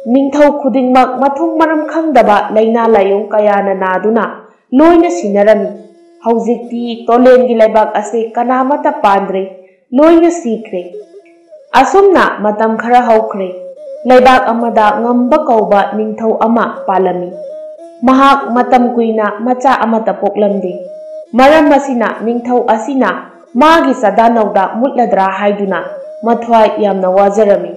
ꯅꯤꯡꯊꯧ ꯈꯨꯗꯤꯡꯃꯛ ꯃꯊꯣꯡ ꯃꯔꯝ ꯈꯪꯗꯕ ꯂꯥꯏꯅꯥ ꯂꯥꯏꯑꯣꯡ ꯀꯌꯥꯅ ꯅꯥꯗꯨꯅ ꯂꯣꯏꯅ ꯁꯤꯅꯔꯝꯃꯤ꯫ ꯍꯧꯖꯤꯛꯇꯤ ꯇꯣꯂꯦꯟꯒꯤ ꯂꯩꯕꯥꯛ ꯑꯁꯤ ꯀꯅꯥꯃꯠꯇ ꯄꯥꯟꯗ꯭ꯔꯦ, ꯂꯣꯏꯅ ꯁꯤꯈ꯭ꯔꯦ꯫ ꯑꯁꯨꯝꯅ ꯃꯇꯝ ꯈꯔ ꯍꯧꯈ꯭ꯔꯦ꯫ ꯂꯩꯕꯥꯛ ꯑꯃꯗ ꯉꯝꯕ ꯀꯧꯕ ꯅꯤꯡꯊꯧ ꯑꯃ ꯄꯥꯜꯂꯝꯃꯤ꯫ ꯃꯍꯥꯛ ꯃꯇꯝ ꯀꯨꯏꯅ ꯃꯆꯥ ꯑꯃꯠꯇ ꯄꯣꯛꯂꯝꯗꯦ꯫ ꯃꯔꯝ ꯑꯁꯤꯅ ꯅꯤꯡꯊꯧ ꯑꯁꯤꯅ ꯃꯥꯒꯤ ꯆꯥꯗꯥ ꯅꯧꯗꯥ ꯃꯨꯠꯂꯗ꯭ꯔꯥ ꯍꯥꯏꯗꯨꯅ ꯃꯊ꯭ꯋꯥꯏ ꯌꯥꯝꯅ ꯋꯥꯖꯔꯝꯃꯤ꯫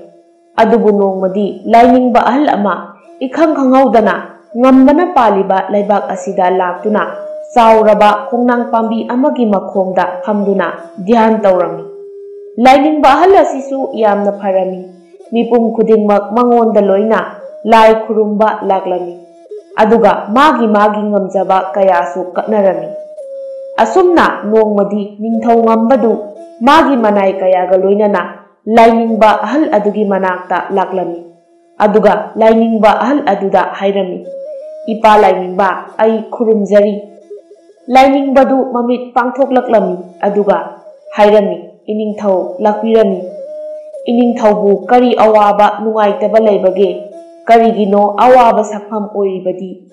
ꯑꯗꯨꯕꯨ ꯅꯣꯡꯃꯗꯤ ꯂꯥꯏꯅꯤꯡꯕ ꯑꯍꯜ ꯑꯃ ꯏꯈꯪ ꯈꯪꯍꯧꯗꯅ ꯉꯝꯕꯅ ꯄꯥꯜꯂꯤꯕ ꯂꯩꯕꯥꯛ ꯑꯁꯤꯗ ꯂꯥꯛꯇꯨꯅ ꯆꯥꯎꯔꯕ ꯈꯣꯡꯅꯥꯡ ꯄꯥꯝꯕꯤ ꯑꯃꯒꯤ ꯃꯈꯣꯡꯗ ꯐꯝꯗꯨꯅ ꯙ꯭ꯌꯥꯟ ꯇꯧꯔꯝꯃꯤ꯫ ꯂꯥꯏꯅꯤꯡꯕ ꯑꯍꯜ ꯑꯁꯤꯁꯨ ꯌꯥꯝꯅ ꯐꯔꯝꯃꯤ꯫ ꯃꯤꯄꯨꯝ ꯈꯨꯗꯤꯡꯃꯛ ꯃꯉꯣꯟꯗ ꯂꯣꯏꯅ ꯂꯥꯏ ꯈꯨꯔꯨꯝꯕ ꯂꯥꯛꯂꯝꯃꯤ꯫ ꯑꯗꯨꯒ ꯃꯥꯒꯤ ꯃꯥꯒꯤ ꯉꯝꯖꯕ ꯀꯌꯥꯁꯨ ꯀꯠꯅꯔꯝꯃꯤ꯫ ꯑꯁꯨꯝꯅ ꯅꯣꯡꯃꯗꯤ ꯅꯤꯡꯊꯧ ꯉꯝꯕꯗꯨ ꯃꯥꯒꯤ ꯃꯅꯥꯏ ꯀꯌꯥꯒ ꯂꯣꯏꯅꯅ ꯂꯥꯏꯅꯤꯡꯕ ꯑꯍꯜ ꯑꯗꯨꯒꯤ ꯃꯅꯥꯛꯇ ꯂꯥꯛꯂꯝꯃꯤ꯫ ꯑꯗꯨꯒ ꯂꯥꯏꯅꯤꯡꯕ ꯑꯍꯜ ꯑꯗꯨꯗ ꯍꯥꯏꯔꯝꯃꯤ, "ꯏꯄꯥ ꯂꯥꯏꯅꯤꯡꯕ, ꯑꯩ ꯈꯨꯔꯨꯝꯖꯔꯤ꯫" ꯂꯥꯏꯅꯤꯡꯕꯗꯨ ꯃꯃꯤꯠ ꯄꯥꯡꯊꯣꯛꯂꯛꯂꯝꯃꯤ꯫ ꯑꯗꯨꯒ ꯍꯥꯏꯔꯝꯃꯤ, "ꯏꯅꯤꯡꯊꯧ ꯂꯥꯛꯄꯤꯔꯝꯃꯤ꯫ ꯏꯅꯤꯡꯊꯧꯕꯨ ꯀꯔꯤ ꯑꯋꯥꯕ ꯅꯨꯡꯉꯥꯏꯇꯕ ꯂꯩꯕꯒꯦ? ꯀꯔꯤꯒꯤꯅꯣ ꯑꯋꯥꯕ ꯁꯛꯐꯝ ꯑꯣꯏꯔꯤꯕꯗꯤ?"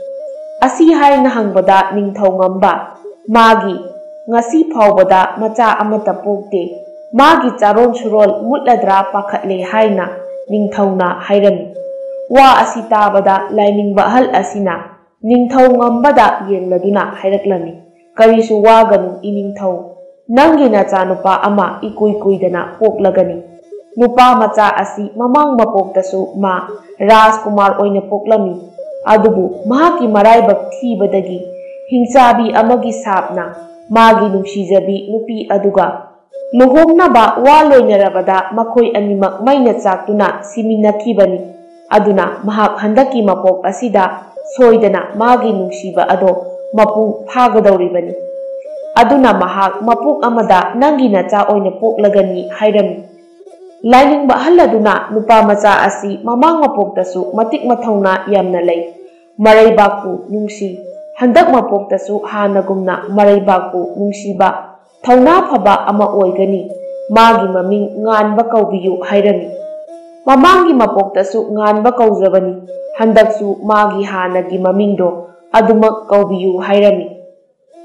ꯑꯁꯤ ꯍꯥꯏꯅ ꯍꯪꯕꯗ ꯅꯤꯡꯊꯧ ꯉꯝꯕ, ꯃꯥꯒꯤ ꯉꯁꯤ ꯐꯥꯎꯕꯗ ꯃꯆꯥ ꯑꯃꯠꯇ ꯄꯣꯛꯇꯦ꯫ ꯃꯥꯒꯤ ꯆꯥꯔꯣꯟ ꯁꯨꯔꯣꯜ ꯃꯨꯠꯂꯗ꯭ꯔꯥ ꯄꯥꯈꯠꯂꯦ ꯍꯥꯏꯅ ꯅꯤꯡꯊꯧꯅ ꯍꯥꯏꯔꯝꯃꯤ꯫ ꯋꯥ ꯑꯁꯤ ꯇꯥꯕꯗ ꯂꯥꯏꯅꯤꯡꯕ ꯑꯍꯜ ꯑꯁꯤꯅ ꯅꯤꯡꯊꯧ ꯉꯝꯕꯗ ꯌꯦꯡꯂꯗꯨꯅ ꯍꯥꯏꯔꯛꯂꯝꯃꯤ, "ꯀꯔꯤꯁꯨ ꯋꯥꯒꯅꯨ ꯏꯅꯤꯡꯊꯧ, ꯅꯪꯒꯤ ꯅꯆꯥꯅꯨꯄꯥ ꯑꯃ ꯏꯀꯨꯏ ꯀꯨꯏꯗꯅ ꯄꯣꯛꯂꯒꯅꯤ꯫ ꯅꯨꯄꯥ ꯃꯆꯥ ꯑꯁꯤ ꯃꯃꯥꯡ ꯃꯄꯣꯛꯇꯁꯨ ꯃꯥ ꯔꯥꯖꯀꯨꯃꯥꯔ ꯑꯣꯏꯅ ꯄꯣꯛꯂꯝꯃꯤ꯫ ꯑꯗꯨꯕꯨ ꯃꯍꯥꯛꯀꯤ ꯃꯔꯥꯏꯕꯛ ꯊꯤꯕꯗꯒꯤ ꯍꯤꯡꯆꯥꯕꯤ ꯑꯃꯒꯤ ꯁꯥꯞꯅ ꯃꯥꯒꯤ ꯅꯨꯡꯁꯤꯖꯕꯤ ꯅꯨꯄꯤ ꯑꯗꯨꯒ ꯂꯨꯍꯣꯡꯅꯕ ꯋꯥ ꯂꯣꯏꯅꯔꯕꯗ ꯃꯈꯣꯏ ꯑꯅꯤꯃꯛ ꯃꯩꯅ ꯆꯥꯛꯇꯨꯅ ꯁꯤꯃꯤꯟꯅꯈꯤꯕꯅꯤ꯫ ꯑꯗꯨꯅ ꯃꯍꯥꯛ ꯍꯟꯗꯛꯀꯤ ꯃꯄꯣꯛ ꯑꯁꯤꯗ ꯁꯣꯏꯗꯅ ꯃꯥꯒꯤ ꯅꯨꯡꯁꯤꯕ ꯑꯗꯣ ꯃꯄꯨꯡ ꯐꯥꯒꯗꯧꯔꯤꯕꯅꯤ꯫ ꯑꯗꯨꯅ ꯃꯍꯥꯛ ꯃꯄꯣꯛ ꯑꯃꯗ ꯅꯪꯒꯤ ꯅꯆꯥ ꯑꯣꯏꯅ ꯄꯣꯛꯂꯒꯅꯤ" ꯍꯥꯏꯔꯝꯃꯤ꯫ ꯂꯥꯏꯅꯤꯡꯕ ꯑꯍꯜ ꯑꯗꯨꯅ ꯅꯨꯄꯥ ꯃꯆꯥ ꯑꯁꯤ ꯃꯃꯥꯡ ꯃꯄꯣꯛꯇꯁꯨ ꯃꯇꯤꯛ ꯃꯊꯧꯅꯥ ꯌꯥꯝꯅ ꯂꯩ, ꯃꯔꯩꯕꯥꯛꯄꯨ ꯅꯨꯡꯁꯤ, ꯍꯟꯗꯛ ꯃꯄꯣꯛꯇꯁꯨ ꯍꯥꯟꯅꯒꯨꯝꯅ ꯃꯔꯩꯕꯥꯛꯄꯨ ꯅꯨꯡꯁꯤꯕ, ꯊꯧꯅꯥ ꯐꯕ ꯑꯃ ꯑꯣꯏꯒꯅꯤ꯫ ꯃꯥꯒꯤ ꯃꯃꯤꯡ ꯉꯥꯟꯕ ꯀꯧꯕꯤꯌꯨ ꯍꯥꯏꯔꯝꯃꯤ꯫ ꯃꯃꯥꯡꯒꯤ ꯃꯄꯣꯛꯇꯁꯨ ꯉꯥꯟꯕ ꯀꯧꯖꯕꯅꯤ, ꯍꯟꯗꯛꯁꯨ ꯃꯥꯒꯤ ꯍꯥꯟꯅꯒꯤ ꯃꯃꯤꯡꯗꯣ ꯑꯗꯨꯃꯛ ꯀꯧꯕꯤꯌꯨ ꯍꯥꯏꯔꯝꯃꯤ꯫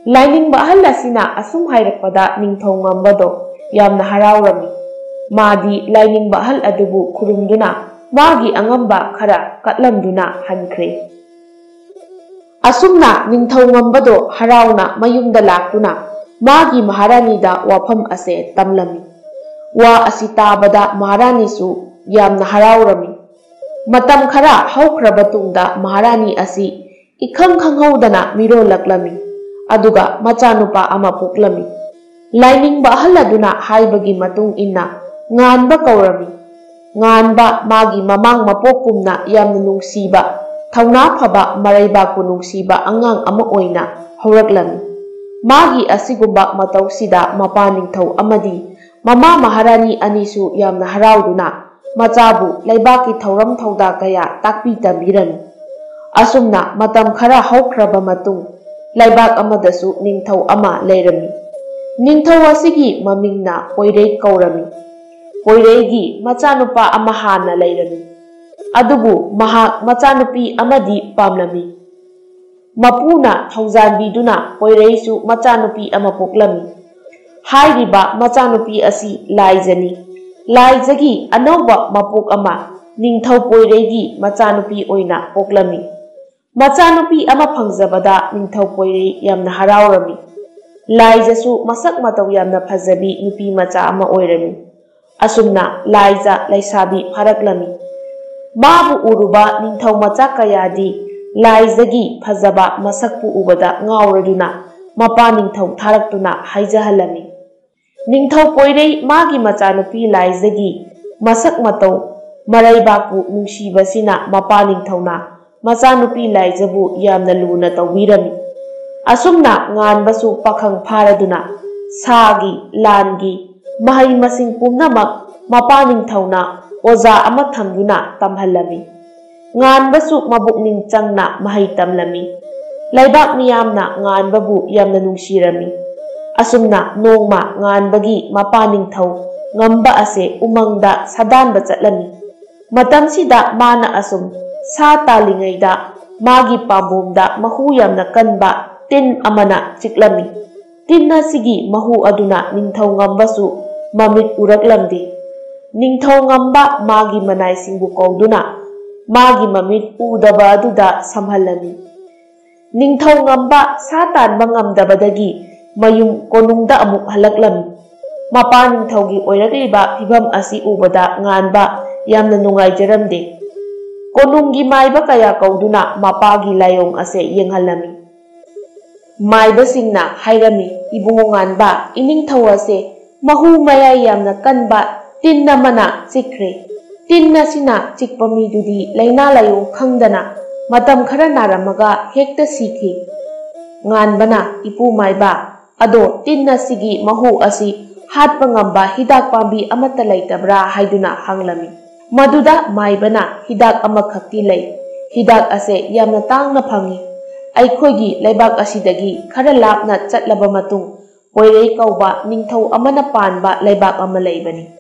ꯂꯥꯏꯅꯤꯡꯕ ꯑꯍꯜ ꯑꯁꯤꯅ ꯑꯁꯨꯝ ꯍꯥꯏꯔꯛꯄꯗ ꯅꯤꯡꯊꯧ ꯉꯝꯕꯗꯣ ꯌꯥꯝꯅ ꯍꯔꯥꯎꯔꯝꯃꯤ꯫ ꯃꯥꯗꯤ ꯂꯥꯏꯅꯤꯡꯕ ꯑꯍꯜ ꯑꯗꯨꯕꯨ ꯈꯨꯔꯨꯝꯗꯨꯅ ꯃꯥꯒꯤ ꯑꯉꯝꯕ ꯈꯔ ꯀꯠꯂꯝꯗꯨꯅ ꯍꯟꯈ꯭ꯔꯦ꯫ ꯑꯁꯨꯝꯅ ꯅꯤꯡꯊꯧ ꯉꯝꯕꯗꯣ ꯍꯔꯥꯎꯅ ꯃꯌꯨꯝꯗ ꯂꯥꯛꯇꯨꯅ ꯃꯥꯒꯤ ꯃꯍꯥꯔꯥꯅꯤꯗ ꯋꯥꯐꯝ ꯑꯁꯦ ꯇꯝꯂꯝꯃꯤ꯫ ꯋꯥ ꯑꯁꯤ ꯇꯥꯕꯗ ꯃꯍꯥꯔꯥꯅꯤꯁꯨ ꯌꯥꯝꯅ ꯍꯔꯥꯎꯔꯝꯃꯤ꯫ ꯃꯇꯝ ꯈꯔ ꯍꯧꯈ꯭ꯔꯕ ꯇꯨꯡꯗ ꯃꯍꯥꯔꯥꯅꯤ ꯑꯁꯤ ꯏꯈꯪ ꯈꯪꯍꯧꯗꯅ ꯃꯤꯔꯣꯜꯂꯛꯂꯝꯃꯤ, ꯑꯗꯨꯒ ꯃꯆꯥꯅꯨꯄꯥ ꯑꯃ ꯄꯣꯛꯂꯝꯃꯤ꯫ ꯂꯥꯏꯅꯤꯡꯕ ꯑꯍꯜ ꯑꯗꯨꯅ ꯍꯥꯏꯕꯒꯤ ꯃꯇꯨꯡ ꯏꯟꯅ ꯉꯥꯟꯕ ꯀꯧꯔꯝꯃꯤ꯫ ꯉꯥꯟꯕ ꯃꯥꯒꯤ ꯃꯃꯥꯡ ꯃꯄꯣꯛꯀꯨꯝꯅ ꯌꯥꯝꯅ ꯅꯨꯡꯁꯤꯕ, ꯊꯧꯅꯥ ꯐꯕ, ꯃꯔꯩꯕꯥꯛꯄꯨ ꯅꯨꯡꯁꯤꯕ ꯑꯉꯥꯡ ꯑꯃ ꯑꯣꯏꯅ ꯍꯧꯔꯛꯂꯝꯃꯤ꯫ ꯃꯥꯒꯤ ꯑꯁꯤꯒꯨꯝꯕ ꯃꯇꯧꯁꯤꯗ ꯃꯄꯥ ꯅꯤꯡꯊꯧ ꯑꯃꯗꯤ ꯃꯃꯥ ꯃꯍꯥꯔꯥꯅꯤ ꯑꯅꯤꯁꯨ ꯌꯥꯝꯅ ꯍꯔꯥꯎꯗꯨꯅ ꯃꯆꯥꯕꯨ ꯂꯩꯕꯥꯛꯀꯤ ꯊꯧꯔꯝ ꯊꯧꯗꯥ ꯀꯌꯥ ꯇꯥꯛꯄꯤ ꯇꯝꯕꯤꯔꯝꯃꯤ꯫ ꯑꯁꯨꯝꯅ ꯃꯇꯝ ꯈꯔ ꯍꯧꯈ꯭ꯔꯕ ꯃꯇꯨꯡ, ꯂꯩꯕꯥꯛ ꯑꯃꯗꯁꯨ ꯅꯤꯡꯊꯧ ꯑꯃ ꯂꯩꯔꯝꯃꯤ꯫ ꯅꯤꯡꯊꯧ ꯑꯁꯤꯒꯤ ꯃꯃꯤꯡꯅ ꯄꯣꯏꯔꯩ ꯀꯧꯔꯝꯃꯤ꯫ ꯄꯣꯏꯔꯩꯒꯤ ꯃꯆꯥꯅꯨꯄꯥ ꯑꯃ ꯍꯥꯟꯅ ꯂꯩꯔꯝꯃꯤ꯫ ꯑꯗꯨꯕꯨ ꯃꯍꯥꯛ ꯃꯆꯥꯅꯨꯄꯤ ꯑꯃꯗꯤ ꯄꯥꯝꯂꯝꯃꯤ꯫ ꯃꯄꯨꯅ ꯊꯧꯖꯥꯟꯕꯤꯗꯨꯅ ꯄꯣꯏꯔꯩꯁꯨ ꯃꯆꯥꯅꯨꯄꯤ ꯑꯃ ꯄꯣꯛꯂꯝꯃꯤ꯫ ꯍꯥꯏꯔꯤꯕ ꯃꯆꯥꯅꯨꯄꯤ ꯑꯁꯤ ꯂꯥꯏꯖꯅꯤ꯫ ꯂꯥꯏꯖꯒꯤ ꯑꯅꯧꯕ ꯃꯄꯣꯛ ꯑꯃ ꯅꯤꯡꯊꯧ ꯄꯣꯏꯔꯩꯒꯤ ꯃꯆꯥꯅꯨꯄꯤ ꯑꯣꯏꯅ ꯄꯣꯛꯂꯝꯃꯤ꯫ ꯃꯆꯥꯅꯨꯄꯤ ꯑꯃ ꯐꯪꯖꯕꯗ ꯅꯤꯡꯊꯧ ꯄꯣꯏꯔꯩ ꯌꯥꯝꯅ ꯍꯔꯥꯎꯔꯝꯃꯤ꯫ ꯂꯥꯏꯖꯁꯨ ꯃꯁꯛ ꯃꯇꯧ ꯌꯥꯝꯅ ꯐꯖꯕꯤ ꯅꯨꯄꯤ ꯃꯆꯥ ꯑꯃ ꯑꯣꯏꯔꯝꯃꯤ꯫ ꯑꯁꯨꯝꯅ ꯂꯥꯏꯖ ꯂꯩꯁꯥꯕꯤ ꯐꯥꯔꯛꯂꯝꯃꯤ꯫ ꯃꯥꯕꯨ ꯎꯔꯨꯕ ꯅꯤꯡꯊꯧ ꯃꯆꯥ ꯀꯌꯥꯗꯤ ꯂꯥꯏꯖꯒꯤ ꯐꯖꯕ ꯃꯁꯛꯄꯨ ꯎꯕꯗ ꯉꯥꯎꯔꯗꯨꯅ ꯃꯄꯥ ꯅꯤꯡꯊꯧ ꯊꯥꯔꯛꯇꯨꯅ ꯍꯥꯏꯖꯍꯜꯂꯝꯃꯤ꯫ ꯅꯤꯡꯊꯧ ꯄꯣꯏꯔꯩ ꯃꯥꯒꯤ ꯃꯆꯥꯅꯨꯄꯤ ꯂꯥꯏꯖꯒꯤ ꯃꯁꯛ ꯃꯇꯧ, ꯃꯔꯩꯕꯥꯛꯄꯨ ꯅꯨꯡꯁꯤꯕꯁꯤꯅ ꯃꯄꯥ ꯅꯤꯡꯊꯧꯅ ꯃꯆꯥꯅꯨꯄꯤ ꯂꯥꯏꯖꯕꯨ ꯌꯥꯝꯅ ꯂꯨꯅ ꯇꯧꯕꯤꯔꯝꯃꯤ꯫ ꯑꯁꯨꯝꯅ ꯉꯥꯟꯕꯁꯨ ꯄꯥꯈꯪ ꯐꯥꯔꯗꯨꯅ ꯁꯥꯒꯤ, ꯂꯥꯟꯒꯤ ꯃꯍꯩ ꯃꯁꯤꯡ ꯄꯨꯝꯅꯃꯛ ꯃꯄꯥ ꯅꯤꯡꯊꯧꯅ ꯑꯣꯖꯥ ꯑꯃ ꯊꯝꯗꯨꯅ ꯇꯝꯍꯜꯂꯝꯃꯤ꯫ ꯉꯥꯟꯕꯁꯨ ꯃꯕꯨꯛꯅꯤꯡ ꯆꯪꯅ ꯃꯍꯩ ꯇꯝꯂꯝꯃꯤ꯫ ꯂꯩꯕꯥꯛ ꯃꯤꯌꯥꯝꯅ ꯉꯥꯟꯕꯕꯨ ꯌꯥꯝꯅ ꯅꯨꯡꯁꯤꯔꯝꯃꯤ꯫ ꯑꯁꯨꯝꯅ ꯅꯣꯡꯃ ꯉꯥꯟꯕꯒꯤ ꯃꯄꯥ ꯅꯤꯡꯊꯧ ꯉꯝꯕ ꯑꯁꯦ ꯎꯃꯪꯗ ꯁꯥꯗꯥꯟꯕ ꯆꯠꯂꯝꯃꯤ꯫ ꯃꯇꯝꯁꯤꯗ ꯃꯥꯅ ꯑꯁꯨꯝ ꯁꯥ ꯇꯥꯜꯂꯤꯉꯩꯗ ꯃꯥꯒꯤ ꯄꯥꯝꯕꯣꯝꯗ ꯃꯍꯨ ꯌꯥꯝꯅ ꯀꯟꯕ ꯇꯤꯟ ꯑꯃꯅ ꯆꯤꯛꯂꯝꯃꯤ꯫ ꯇꯤꯟ ꯑꯁꯤꯒꯤ ꯃꯍꯨ ꯑꯗꯨꯅ ꯅꯤꯡꯊꯧ ꯉꯝꯕꯁꯨ ꯃꯃꯤꯠ ꯎꯔꯛꯂꯝꯗꯦ꯫ ꯅꯤꯡꯊꯧ ꯉꯝꯕ ꯃꯥꯒꯤ ꯃꯅꯥꯏꯁꯤꯡꯕꯨ ꯀꯧꯗꯨꯅ ꯃꯥꯒꯤ ꯃꯃꯤꯠ ꯎꯗꯕ ꯑꯗꯨꯗ ꯁꯝꯍꯜꯂꯝꯃꯤ꯫ ꯅꯤꯡꯊꯧ ꯉꯝꯕ ꯁꯥ ꯇꯥꯟꯕ ꯉꯝꯗꯕꯗꯒꯤ ꯃꯌꯨꯝ ꯀꯣꯅꯨꯡꯗ ꯑꯃꯨꯛ ꯍꯜꯂꯛꯂꯝꯃꯤ꯫ ꯃꯄꯥ ꯅꯤꯡꯊꯧꯒꯤ ꯑꯣꯏꯔꯛꯂꯤꯕ ꯐꯤꯚꯝ ꯑꯁꯤ ꯎꯕꯗ ꯉꯥꯟꯕ ꯌꯥꯝꯅ ꯅꯨꯡꯉꯥꯏꯖꯔꯝꯗꯦ꯫ ꯀꯣꯅꯨꯡꯒꯤ ꯃꯥꯏꯕ ꯀꯌꯥ ꯀꯧꯗꯨꯅ ꯃꯄꯥꯒꯤ ꯂꯥꯏꯑꯣꯡ ꯑꯁꯦ ꯌꯦꯡꯍꯜꯂꯝꯃꯤ꯫ ꯃꯥꯏꯕꯁꯤꯡꯅ ꯍꯥꯏꯔꯝꯃꯤ, "ꯏꯕꯨꯡꯉꯣ ꯉꯥꯟꯕ, ꯏꯅꯤꯡꯊꯧ ꯑꯁꯦ ꯃꯍꯨ ꯃꯌꯥꯏ ꯌꯥꯝꯅ ꯀꯟꯕ ꯇꯤꯟ ꯑꯃꯅ ꯆꯤꯛꯈ꯭ꯔꯦ꯫ ꯇꯤꯟ ꯑꯁꯤꯅ ꯆꯤꯛꯄ ꯃꯤꯗꯨꯗꯤ ꯂꯥꯏꯅꯥ ꯂꯥꯏꯑꯣꯡ ꯈꯪꯗꯅ ꯃꯇꯝ ꯈꯔ ꯅꯥꯔꯝꯃꯒ ꯍꯦꯛꯇ ꯁꯤꯈꯤ꯫ ꯉꯥꯟꯕꯅ, "ꯏꯄꯨ ꯃꯥꯏꯕ, ꯑꯗꯣ ꯇꯤꯟ ꯑꯁꯤꯒꯤ ꯃꯍꯨ ꯑꯁꯤ ꯍꯥꯠꯄ ꯉꯝꯕ ꯍꯤꯗꯥꯛ ꯄꯥꯝꯕꯤ ꯑꯃꯠꯇ ꯂꯩꯇꯕ꯭ꯔꯥ?" ꯍꯥꯏꯗꯨꯅ ꯍꯪꯂꯝꯃꯤ꯫ ꯃꯗꯨꯗ ꯃꯥꯏꯕꯅ, "ꯍꯤꯗꯥꯛ ꯑꯃꯈꯛꯇꯤ ꯂꯩ꯫ ꯍꯤꯗꯥꯛ ꯑꯁꯦ ꯌꯥꯝꯅ ꯇꯥꯡꯅ ꯐꯪꯏ꯫ ꯑꯩꯈꯣꯏꯒꯤ ꯂꯩꯕꯥꯛ ꯑꯁꯤꯗꯒꯤ ꯈꯔ ꯂꯥꯞꯅ ꯆꯠꯂꯕ ꯃꯇꯨꯡ, ꯄꯣꯏꯔꯩ ꯀꯧꯕ ꯅꯤꯡꯊꯧ ꯑꯃꯅ ꯄꯥꯟꯕ ꯂꯩꯕꯥꯛ ꯑꯃ ꯂꯩꯕꯅꯤ꯫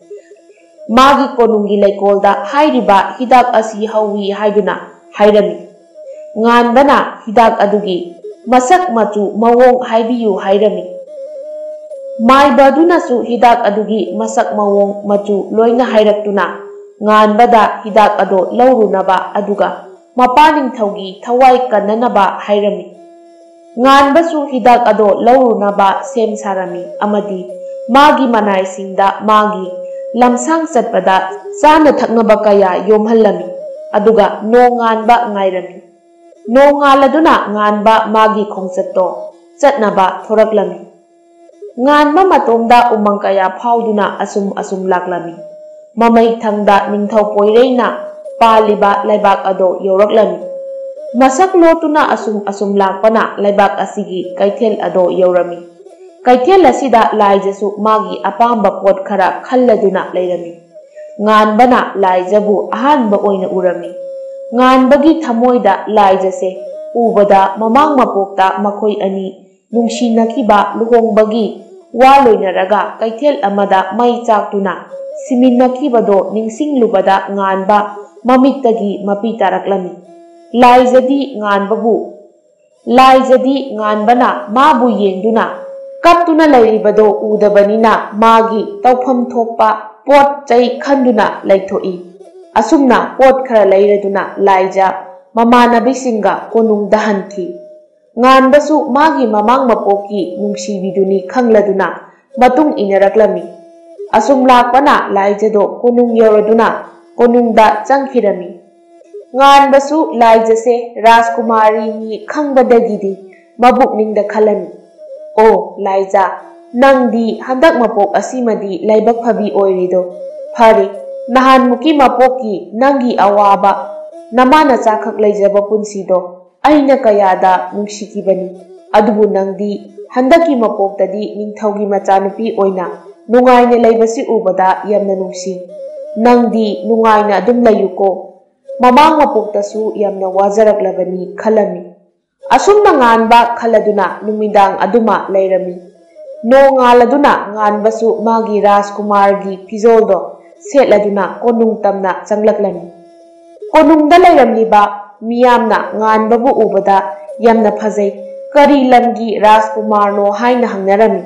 ꯃꯥꯒꯤ ꯀꯣꯅꯨꯡꯒꯤ ꯂꯩꯀꯣꯜꯗ ꯍꯥꯏꯔꯤꯕ ꯍꯤꯗꯥꯛ ꯑꯁꯤ ꯍꯧꯏ" ꯍꯥꯏꯗꯨꯅ ꯍꯥꯏꯔꯝꯃꯤ꯫ ꯉꯥꯟꯕꯅ ꯍꯤꯗꯥꯛ ꯑꯗꯨꯒꯤ ꯃꯁꯛ, ꯃꯆꯨ, ꯃꯑꯣꯡ ꯍꯥꯏꯕꯤꯌꯨ ꯍꯥꯏꯔꯝꯃꯤ꯫ ꯃꯥꯏꯕ ꯑꯗꯨꯅꯁꯨ ꯍꯤꯗꯥꯛ ꯑꯗꯨꯒꯤ ꯃꯁꯛ, ꯃꯑꯣꯡ, ꯃꯆꯨ ꯂꯣꯏꯅ ꯍꯥꯏꯔꯛꯇꯨꯅ ꯉꯥꯟꯕꯗ ꯍꯤꯗꯥꯛ ꯑꯗꯣ ꯂꯧꯔꯨꯅꯕ ꯑꯗꯨꯒ ꯃꯄꯥ ꯅꯤꯡꯊꯧꯒꯤ ꯊꯋꯥꯏ ꯀꯟꯅꯅꯕ ꯍꯥꯏꯔꯝꯃꯤ꯫ ꯉꯥꯟꯕꯁꯨ ꯍꯤꯗꯥꯛ ꯑꯗꯣ ꯂꯧꯔꯨꯅꯕ ꯁꯦꯝ ꯁꯥꯔꯝꯃꯤ ꯑꯃꯗꯤ ꯃꯥꯒꯤ ꯃꯅꯥꯏꯁꯤꯡꯗ ꯃꯥꯒꯤ ꯂꯝꯁꯥꯡ ꯆꯠꯄꯗ ꯆꯥꯅ ꯊꯛꯅꯕ ꯀꯌꯥ ꯌꯣꯝꯍꯜꯂꯝꯃꯤ꯫ ꯑꯗꯨꯒ ꯅꯣꯡꯉꯥꯟꯕ ꯉꯥꯏꯔꯝꯃꯤ꯫ ꯅꯣꯡꯉꯥꯜꯂꯗꯨꯅ ꯉꯥꯟꯕ ꯃꯥꯒꯤ ꯈꯣꯡꯆꯠꯇꯣ ꯆꯠꯅꯕ ꯊꯣꯔꯛꯂꯝꯃꯤ꯫ ꯉꯥꯟꯕ ꯃꯇꯣꯝꯗ ꯎꯃꯪ ꯀꯌꯥ ꯐꯥꯎꯗꯨꯅ ꯑꯁꯨꯝ ꯑꯁꯨꯝ ꯂꯥꯛꯂꯝꯃꯤ꯫ ꯃꯃꯩ ꯊꯪꯗ ꯅꯤꯡꯊꯧ ꯄꯣꯏꯔꯩꯅ ꯄꯥꯜꯂꯤꯕ ꯂꯩꯕꯥꯛ ꯑꯗꯣ ꯌꯧꯔꯛꯂꯝꯃꯤ꯫ ꯃꯁꯛ ꯂꯣꯠꯇꯨꯅ ꯑꯁꯨꯝ ꯑꯁꯨꯝ ꯂꯥꯛꯄꯅ ꯂꯩꯕꯥꯛ ꯑꯁꯤꯒꯤ ꯀꯩꯊꯦꯜ ꯑꯗꯣ ꯌꯧꯔꯝꯃꯤ꯫ ꯀꯩꯊꯦꯜ ꯑꯁꯤꯗ ꯂꯥꯏꯖꯁꯨ ꯃꯥꯒꯤ ꯑꯄꯥꯝꯕ ꯄꯣꯠ ꯈꯔ ꯈꯜꯂꯗꯨꯅ ꯂꯩꯔꯝꯃꯤ꯫ ꯉꯥꯟꯕꯅ ꯂꯥꯏꯖꯕꯨ ꯑꯍꯥꯟꯕ ꯑꯣꯏꯅ ꯎꯔꯝꯃꯤ꯫ ꯉꯥꯟꯕꯒꯤ ꯊꯃꯣꯏꯗ ꯂꯥꯏꯖꯁꯦ ꯎꯕꯗ ꯃꯃꯥꯡ ꯃꯄꯣꯛꯇ ꯃꯈꯣꯏ ꯑꯅꯤ ꯅꯨꯡꯁꯤꯅꯈꯤꯕ ꯂꯨꯍꯣꯡꯕꯒꯤ ꯋꯥ ꯂꯣꯏꯅꯔꯒ ꯀꯩꯊꯦꯜ ꯑꯃꯗ ꯃꯩ ꯆꯥꯛꯇꯨꯅ ꯁꯤꯃꯤꯟꯅꯈꯤꯕꯗꯣ ꯅꯤꯡꯁꯤꯡꯂꯨꯕꯗ ꯉꯥꯟꯕ ꯃꯃꯤꯠꯇꯒꯤ ꯃꯄꯤ ꯇꯥꯔꯛꯂꯝꯃꯤ꯫ ꯂꯥꯏꯖꯗꯤ ꯉꯥꯟꯕꯕꯨ, ꯂꯥꯏꯖꯗꯤ ꯉꯥꯟꯕꯅ ꯃꯥꯕꯨ ꯌꯦꯡꯗꯨꯅ ꯀꯞꯇꯨꯅ ꯂꯩꯔꯤꯕꯗꯣ ꯎꯗꯕꯅꯤꯅ ꯃꯥꯒꯤ ꯇꯧꯐꯝ ꯊꯣꯛꯄ ꯄꯣꯠ ꯆꯩ ꯈꯟꯗꯨꯅ ꯂꯩꯊꯣꯛꯏ꯫ ꯑꯁꯨꯝꯅ ꯄꯣꯠ ꯈꯔ ꯂꯩꯔꯗꯨꯅ ꯂꯥꯏꯖ ꯃꯃꯥꯟꯅꯕꯤꯁꯤꯡꯒ ꯀꯣꯅꯨꯡꯗ ꯍꯟꯈꯤ꯫ ꯉꯥꯟꯕꯁꯨ ꯃꯥꯒꯤ ꯃꯃꯥꯡ ꯃꯄꯣꯛꯀꯤ ꯅꯨꯡꯁꯤꯕꯤꯗꯨꯅꯤ ꯈꯪꯂꯗꯨꯅ ꯃꯇꯨꯡ ꯏꯟꯅꯔꯛꯂꯝꯃꯤ꯫ ꯑꯁꯨꯝ ꯂꯥꯛꯄꯅ ꯂꯥꯏꯖꯗꯣ ꯀꯣꯅꯨꯡ ꯌꯧꯔꯗꯨꯅ ꯀꯣꯅꯨꯡꯗ ꯆꯪꯈꯤꯔꯝꯃꯤ꯫ ꯉꯥꯟꯕꯁꯨ ꯂꯥꯏꯖꯁꯦ ꯔꯥꯖꯀꯨꯃꯥꯔꯤꯅꯤ ꯈꯪꯕꯗꯒꯤꯗꯤ ꯃꯕꯨꯛꯅꯤꯡꯗ ꯈꯜꯂꯝꯃꯤ, "ꯑꯣ ꯂꯥꯏꯖ, ꯅꯪꯗꯤ ꯍꯟꯗꯛ ꯃꯄꯣꯛ ꯑꯁꯤꯃꯗꯤ ꯂꯥꯏꯕꯛ ꯐꯕꯤ ꯑꯣꯏꯔꯦꯗꯣ꯫ ꯐꯔꯦ, ꯅꯍꯥꯟꯃꯨꯛꯀꯤ ꯃꯄꯣꯛꯀꯤ ꯅꯪꯒꯤ ꯑꯋꯥꯕ ꯅꯃꯥ ꯅꯆꯥꯈꯛ ꯂꯩꯖꯕ ꯄꯨꯟꯁꯤꯗꯣ ꯑꯩꯅ ꯀꯌꯥꯗ ꯅꯨꯡꯁꯤꯈꯤꯕꯅꯤ꯫ ꯑꯗꯨꯕꯨ ꯅꯪꯗꯤ ꯍꯟꯗꯛꯀꯤ ꯃꯄꯣꯛꯇꯗꯤ ꯅꯤꯡꯊꯧꯒꯤ ꯃꯆꯥꯅꯨꯄꯤ ꯑꯣꯏꯅ ꯅꯨꯡꯉꯥꯏꯅ ꯂꯩꯕꯁꯤ ꯎꯕꯗ ꯌꯥꯝꯅ ꯅꯨꯡꯁꯤ꯫ ꯅꯪꯗꯤ ꯅꯨꯡꯉꯥꯏꯅ ꯑꯗꯨꯝ ꯂꯩꯌꯨꯀꯣ꯫ ꯃꯃꯥꯡ ꯃꯄꯣꯛꯇꯁꯨ ꯌꯥꯝꯅ ꯋꯥꯖꯔꯛꯂꯕꯅꯤ ꯈꯜꯂꯝꯃꯤ꯫ ꯑꯁꯨꯝꯅ ꯉꯥꯟꯕ ꯈꯜꯂꯗꯨꯅ ꯅꯨꯃꯤꯗꯥꯡ ꯑꯗꯨꯃ ꯂꯩꯔꯝꯃꯤ꯫ ꯅꯣꯡꯉꯥꯜꯂꯗꯨꯅ ꯉꯥꯟꯕꯁꯨ ꯃꯥꯒꯤ ꯔꯥꯖꯀꯨꯃꯥꯔꯒꯤ ꯐꯤꯖꯣꯜꯗꯣ ꯁꯦꯠꯂꯗꯨꯅ ꯀꯣꯅꯨꯡ ꯇꯝꯅ ꯆꯪꯂꯛꯂꯝꯃꯤ꯫ ꯀꯣꯅꯨꯡꯗ ꯂꯩꯔꯝꯂꯤꯕ ꯃꯤꯌꯥꯝꯅ ꯉꯥꯟꯕꯕꯨ ꯎꯕꯗ ꯌꯥꯝꯅ ꯐꯖꯩ, ꯀꯔꯤ ꯂꯝꯒꯤ ꯔꯥꯖꯀꯨꯃꯥꯔꯅꯣ ꯍꯥꯏꯅ ꯍꯪꯅꯔꯝꯃꯤ꯫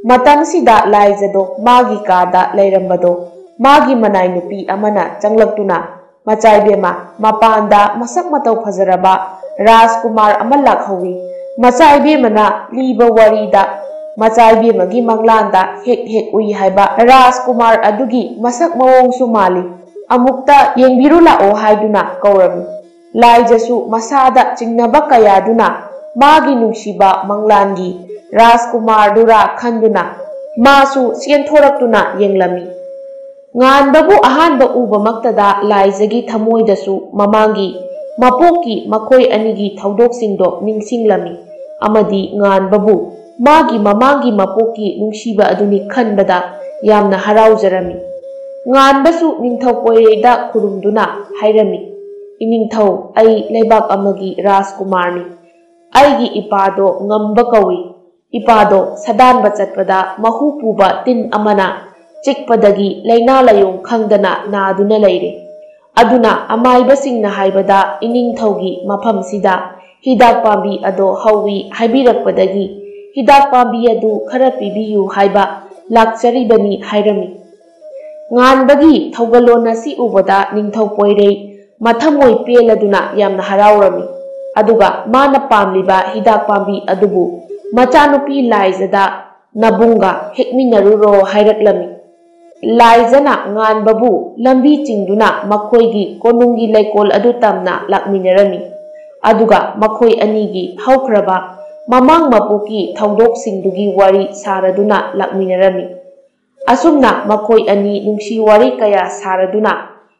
ꯃꯇꯝꯁꯤꯗ ꯂꯥꯏꯖꯗꯣ ꯃꯥꯒꯤ ꯀꯥꯗ ꯂꯩꯔꯝꯕꯗꯣ ꯃꯥꯒꯤ ꯃꯅꯥꯏ ꯅꯨꯄꯤ ꯑꯃꯅ ꯆꯪꯂꯛꯇꯨꯅ, "ꯃꯆꯥꯏꯕꯦꯝꯃ, ꯃꯄꯥꯟꯗ ꯃꯁꯛ ꯃꯇꯧ ꯐꯖꯔꯕ ꯔꯥꯖꯀꯨꯃꯥꯔ ꯑꯃ ꯂꯥꯛꯍꯧꯋꯤ꯫" ꯃꯆꯥꯏꯕꯦꯝꯃꯅ ꯂꯤꯕ ꯋꯥꯔꯤꯗ ꯃꯆꯥꯏꯕꯦꯝꯃꯒꯤ ꯃꯪꯂꯥꯟꯗ ꯍꯦꯛ ꯍꯦꯛ ꯎꯏ ꯍꯥꯏꯕ ꯔꯥꯖꯀꯨꯃꯥꯔ ꯑꯗꯨꯒꯤ ꯃꯁꯛ ꯃꯑꯣꯡꯁꯨ ꯃꯥꯜꯂꯤ꯫ "ꯑꯃꯨꯛꯇ ꯌꯦꯡꯕꯤꯔꯨ ꯂꯥꯛꯑꯣ" ꯍꯥꯏꯗꯨꯅ ꯀꯧꯔꯝꯃꯤ꯫ ꯂꯥꯏꯖꯁꯨ ꯃꯁꯥꯗ ꯆꯤꯡꯅꯕ ꯀꯌꯥꯗꯨꯅ ꯃꯥꯒꯤ ꯅꯨꯡꯁꯤꯕ ꯃꯪꯂꯥꯟꯒꯤ ꯔꯥꯖꯀꯨꯃꯥꯔꯗꯨꯔꯥ ꯈꯟꯗꯨꯅ ꯃꯥꯁꯨ ꯆꯦꯟꯊꯣꯔꯛꯇꯨꯅ ꯌꯦꯡꯂꯝꯃꯤ꯫ ꯉꯥꯟꯕꯕꯨ ꯑꯍꯥꯟꯕ ꯎꯕꯃꯛꯇꯗ ꯂꯥꯏꯖꯒꯤ ꯊꯃꯣꯏꯗꯁꯨ ꯃꯃꯥꯡꯒꯤ ꯃꯄꯣꯛꯀꯤ ꯃꯈꯣꯏ ꯑꯅꯤꯒꯤ ꯊꯧꯗꯣꯛꯁꯤꯡꯗꯣ ꯅꯤꯡꯁꯤꯡꯂꯝꯃꯤ ꯑꯃꯗꯤ ꯉꯥꯟꯕꯕꯨ ꯃꯥꯒꯤ ꯃꯃꯥꯡꯒꯤ ꯃꯄꯣꯛꯀꯤ ꯅꯨꯡꯁꯤꯕ ꯑꯗꯨꯅꯤ ꯈꯟꯕꯗ ꯌꯥꯝꯅ ꯍꯔꯥꯎꯖꯔꯝꯃꯤ꯫ ꯉꯥꯟꯕꯁꯨ ꯅꯤꯡꯊꯧ ꯄꯣꯏꯔꯩꯗ ꯈꯨꯔꯨꯝꯗꯨꯅ ꯍꯥꯏꯔꯝꯃꯤ, "ꯏꯅꯤꯡꯊꯧ, ꯑꯩ ꯂꯩꯕꯥꯛ ꯑꯃꯒꯤ ꯔꯥꯖꯀꯨꯃꯥꯔꯅꯤ꯫ ꯑꯩꯒꯤ ꯏꯄꯥꯗꯣ ꯉꯝꯕ ꯀꯧꯏ꯫ ꯏꯄꯥꯗꯣ ꯁꯥꯗꯥꯟꯕ ꯆꯠꯄꯗ ꯃꯍꯨ ꯄꯨꯕ ꯇꯤꯟ ꯑꯃꯅ ꯆꯤꯛꯄꯗꯒꯤ ꯂꯥꯏꯅꯥ ꯂꯥꯏꯌꯣꯡ ꯈꯪꯗꯅ ꯅꯥꯗꯨꯅ ꯂꯩꯔꯦ꯫ ꯑꯗꯨꯅ ꯑꯃꯥꯏꯕꯁꯤꯡꯅ ꯍꯥꯏꯕꯗ ꯏꯅꯤꯡꯊꯧꯒꯤ ꯃꯐꯝꯁꯤꯗ ꯍꯤꯗꯥꯛ ꯄꯥꯝꯕꯤ ꯑꯗꯣ ꯍꯧꯋꯤ ꯍꯥꯏꯕꯤꯔꯛꯄꯗꯒꯤ ꯍꯤꯗꯥꯛ ꯄꯥꯝꯕꯤ ꯑꯗꯨ ꯈꯔ ꯄꯤꯕꯤꯌꯨ ꯍꯥꯏꯕ ꯂꯥꯛꯆꯔꯤꯕꯅꯤ" ꯍꯥꯏꯔꯝꯃꯤ꯫ ꯉꯥꯟꯕꯒꯤ ꯊꯧꯒꯜꯂꯣꯟ ꯑꯁꯤ ꯎꯕꯗ ꯅꯤꯡꯊꯧ ꯄꯣꯏꯔꯩ ꯃꯊꯃꯣꯏ ꯄꯦꯜꯂꯗꯨꯅ ꯌꯥꯝꯅ ꯍꯔꯥꯎꯔꯝꯃꯤ꯫ ꯑꯗꯨꯒ ꯃꯥꯅ ꯄꯥꯝꯂꯤꯕ ꯍꯤꯗꯥꯛ ꯄꯥꯝꯕꯤ ꯑꯗꯨꯕꯨ ꯃꯆꯥꯅꯨꯄꯤ ꯂꯥꯏꯖꯗ ꯅꯕꯨꯡꯒ ꯍꯦꯛꯃꯤꯟꯅꯔꯨꯔꯣ ꯍꯥꯏꯔꯛꯂꯝꯃꯤ꯫ ꯂꯥꯏꯖꯅ ꯉꯥꯟꯕꯕꯨ ꯂꯝꯕꯤ ꯆꯤꯡꯗꯨꯅ ꯃꯈꯣꯏꯒꯤ ꯀꯣꯅꯨꯡꯒꯤ ꯂꯩꯀꯣꯜ ꯑꯗꯨ ꯇꯝꯅ ꯂꯥꯛꯃꯤꯟꯅꯔꯝꯃꯤ꯫ ꯑꯗꯨꯒ ꯃꯈꯣꯏ ꯑꯅꯤꯒꯤ ꯍꯧꯈ꯭ꯔꯕ ꯃꯃꯥꯡ ꯃꯄꯣꯛꯀꯤ ꯊꯧꯗꯣꯛꯁꯤꯡꯗꯨꯒꯤ ꯋꯥꯔꯤ ꯁꯥꯔꯗꯨꯅ ꯂꯥꯛꯃꯤꯟꯅꯔꯝꯃꯤ꯫ ꯑꯁꯨꯝꯅ ꯃꯈꯣꯏ ꯑꯅꯤ ꯅꯨꯡꯁꯤ ꯋꯥꯔꯤ ꯀꯌꯥ ꯁꯥꯔꯗꯨꯅ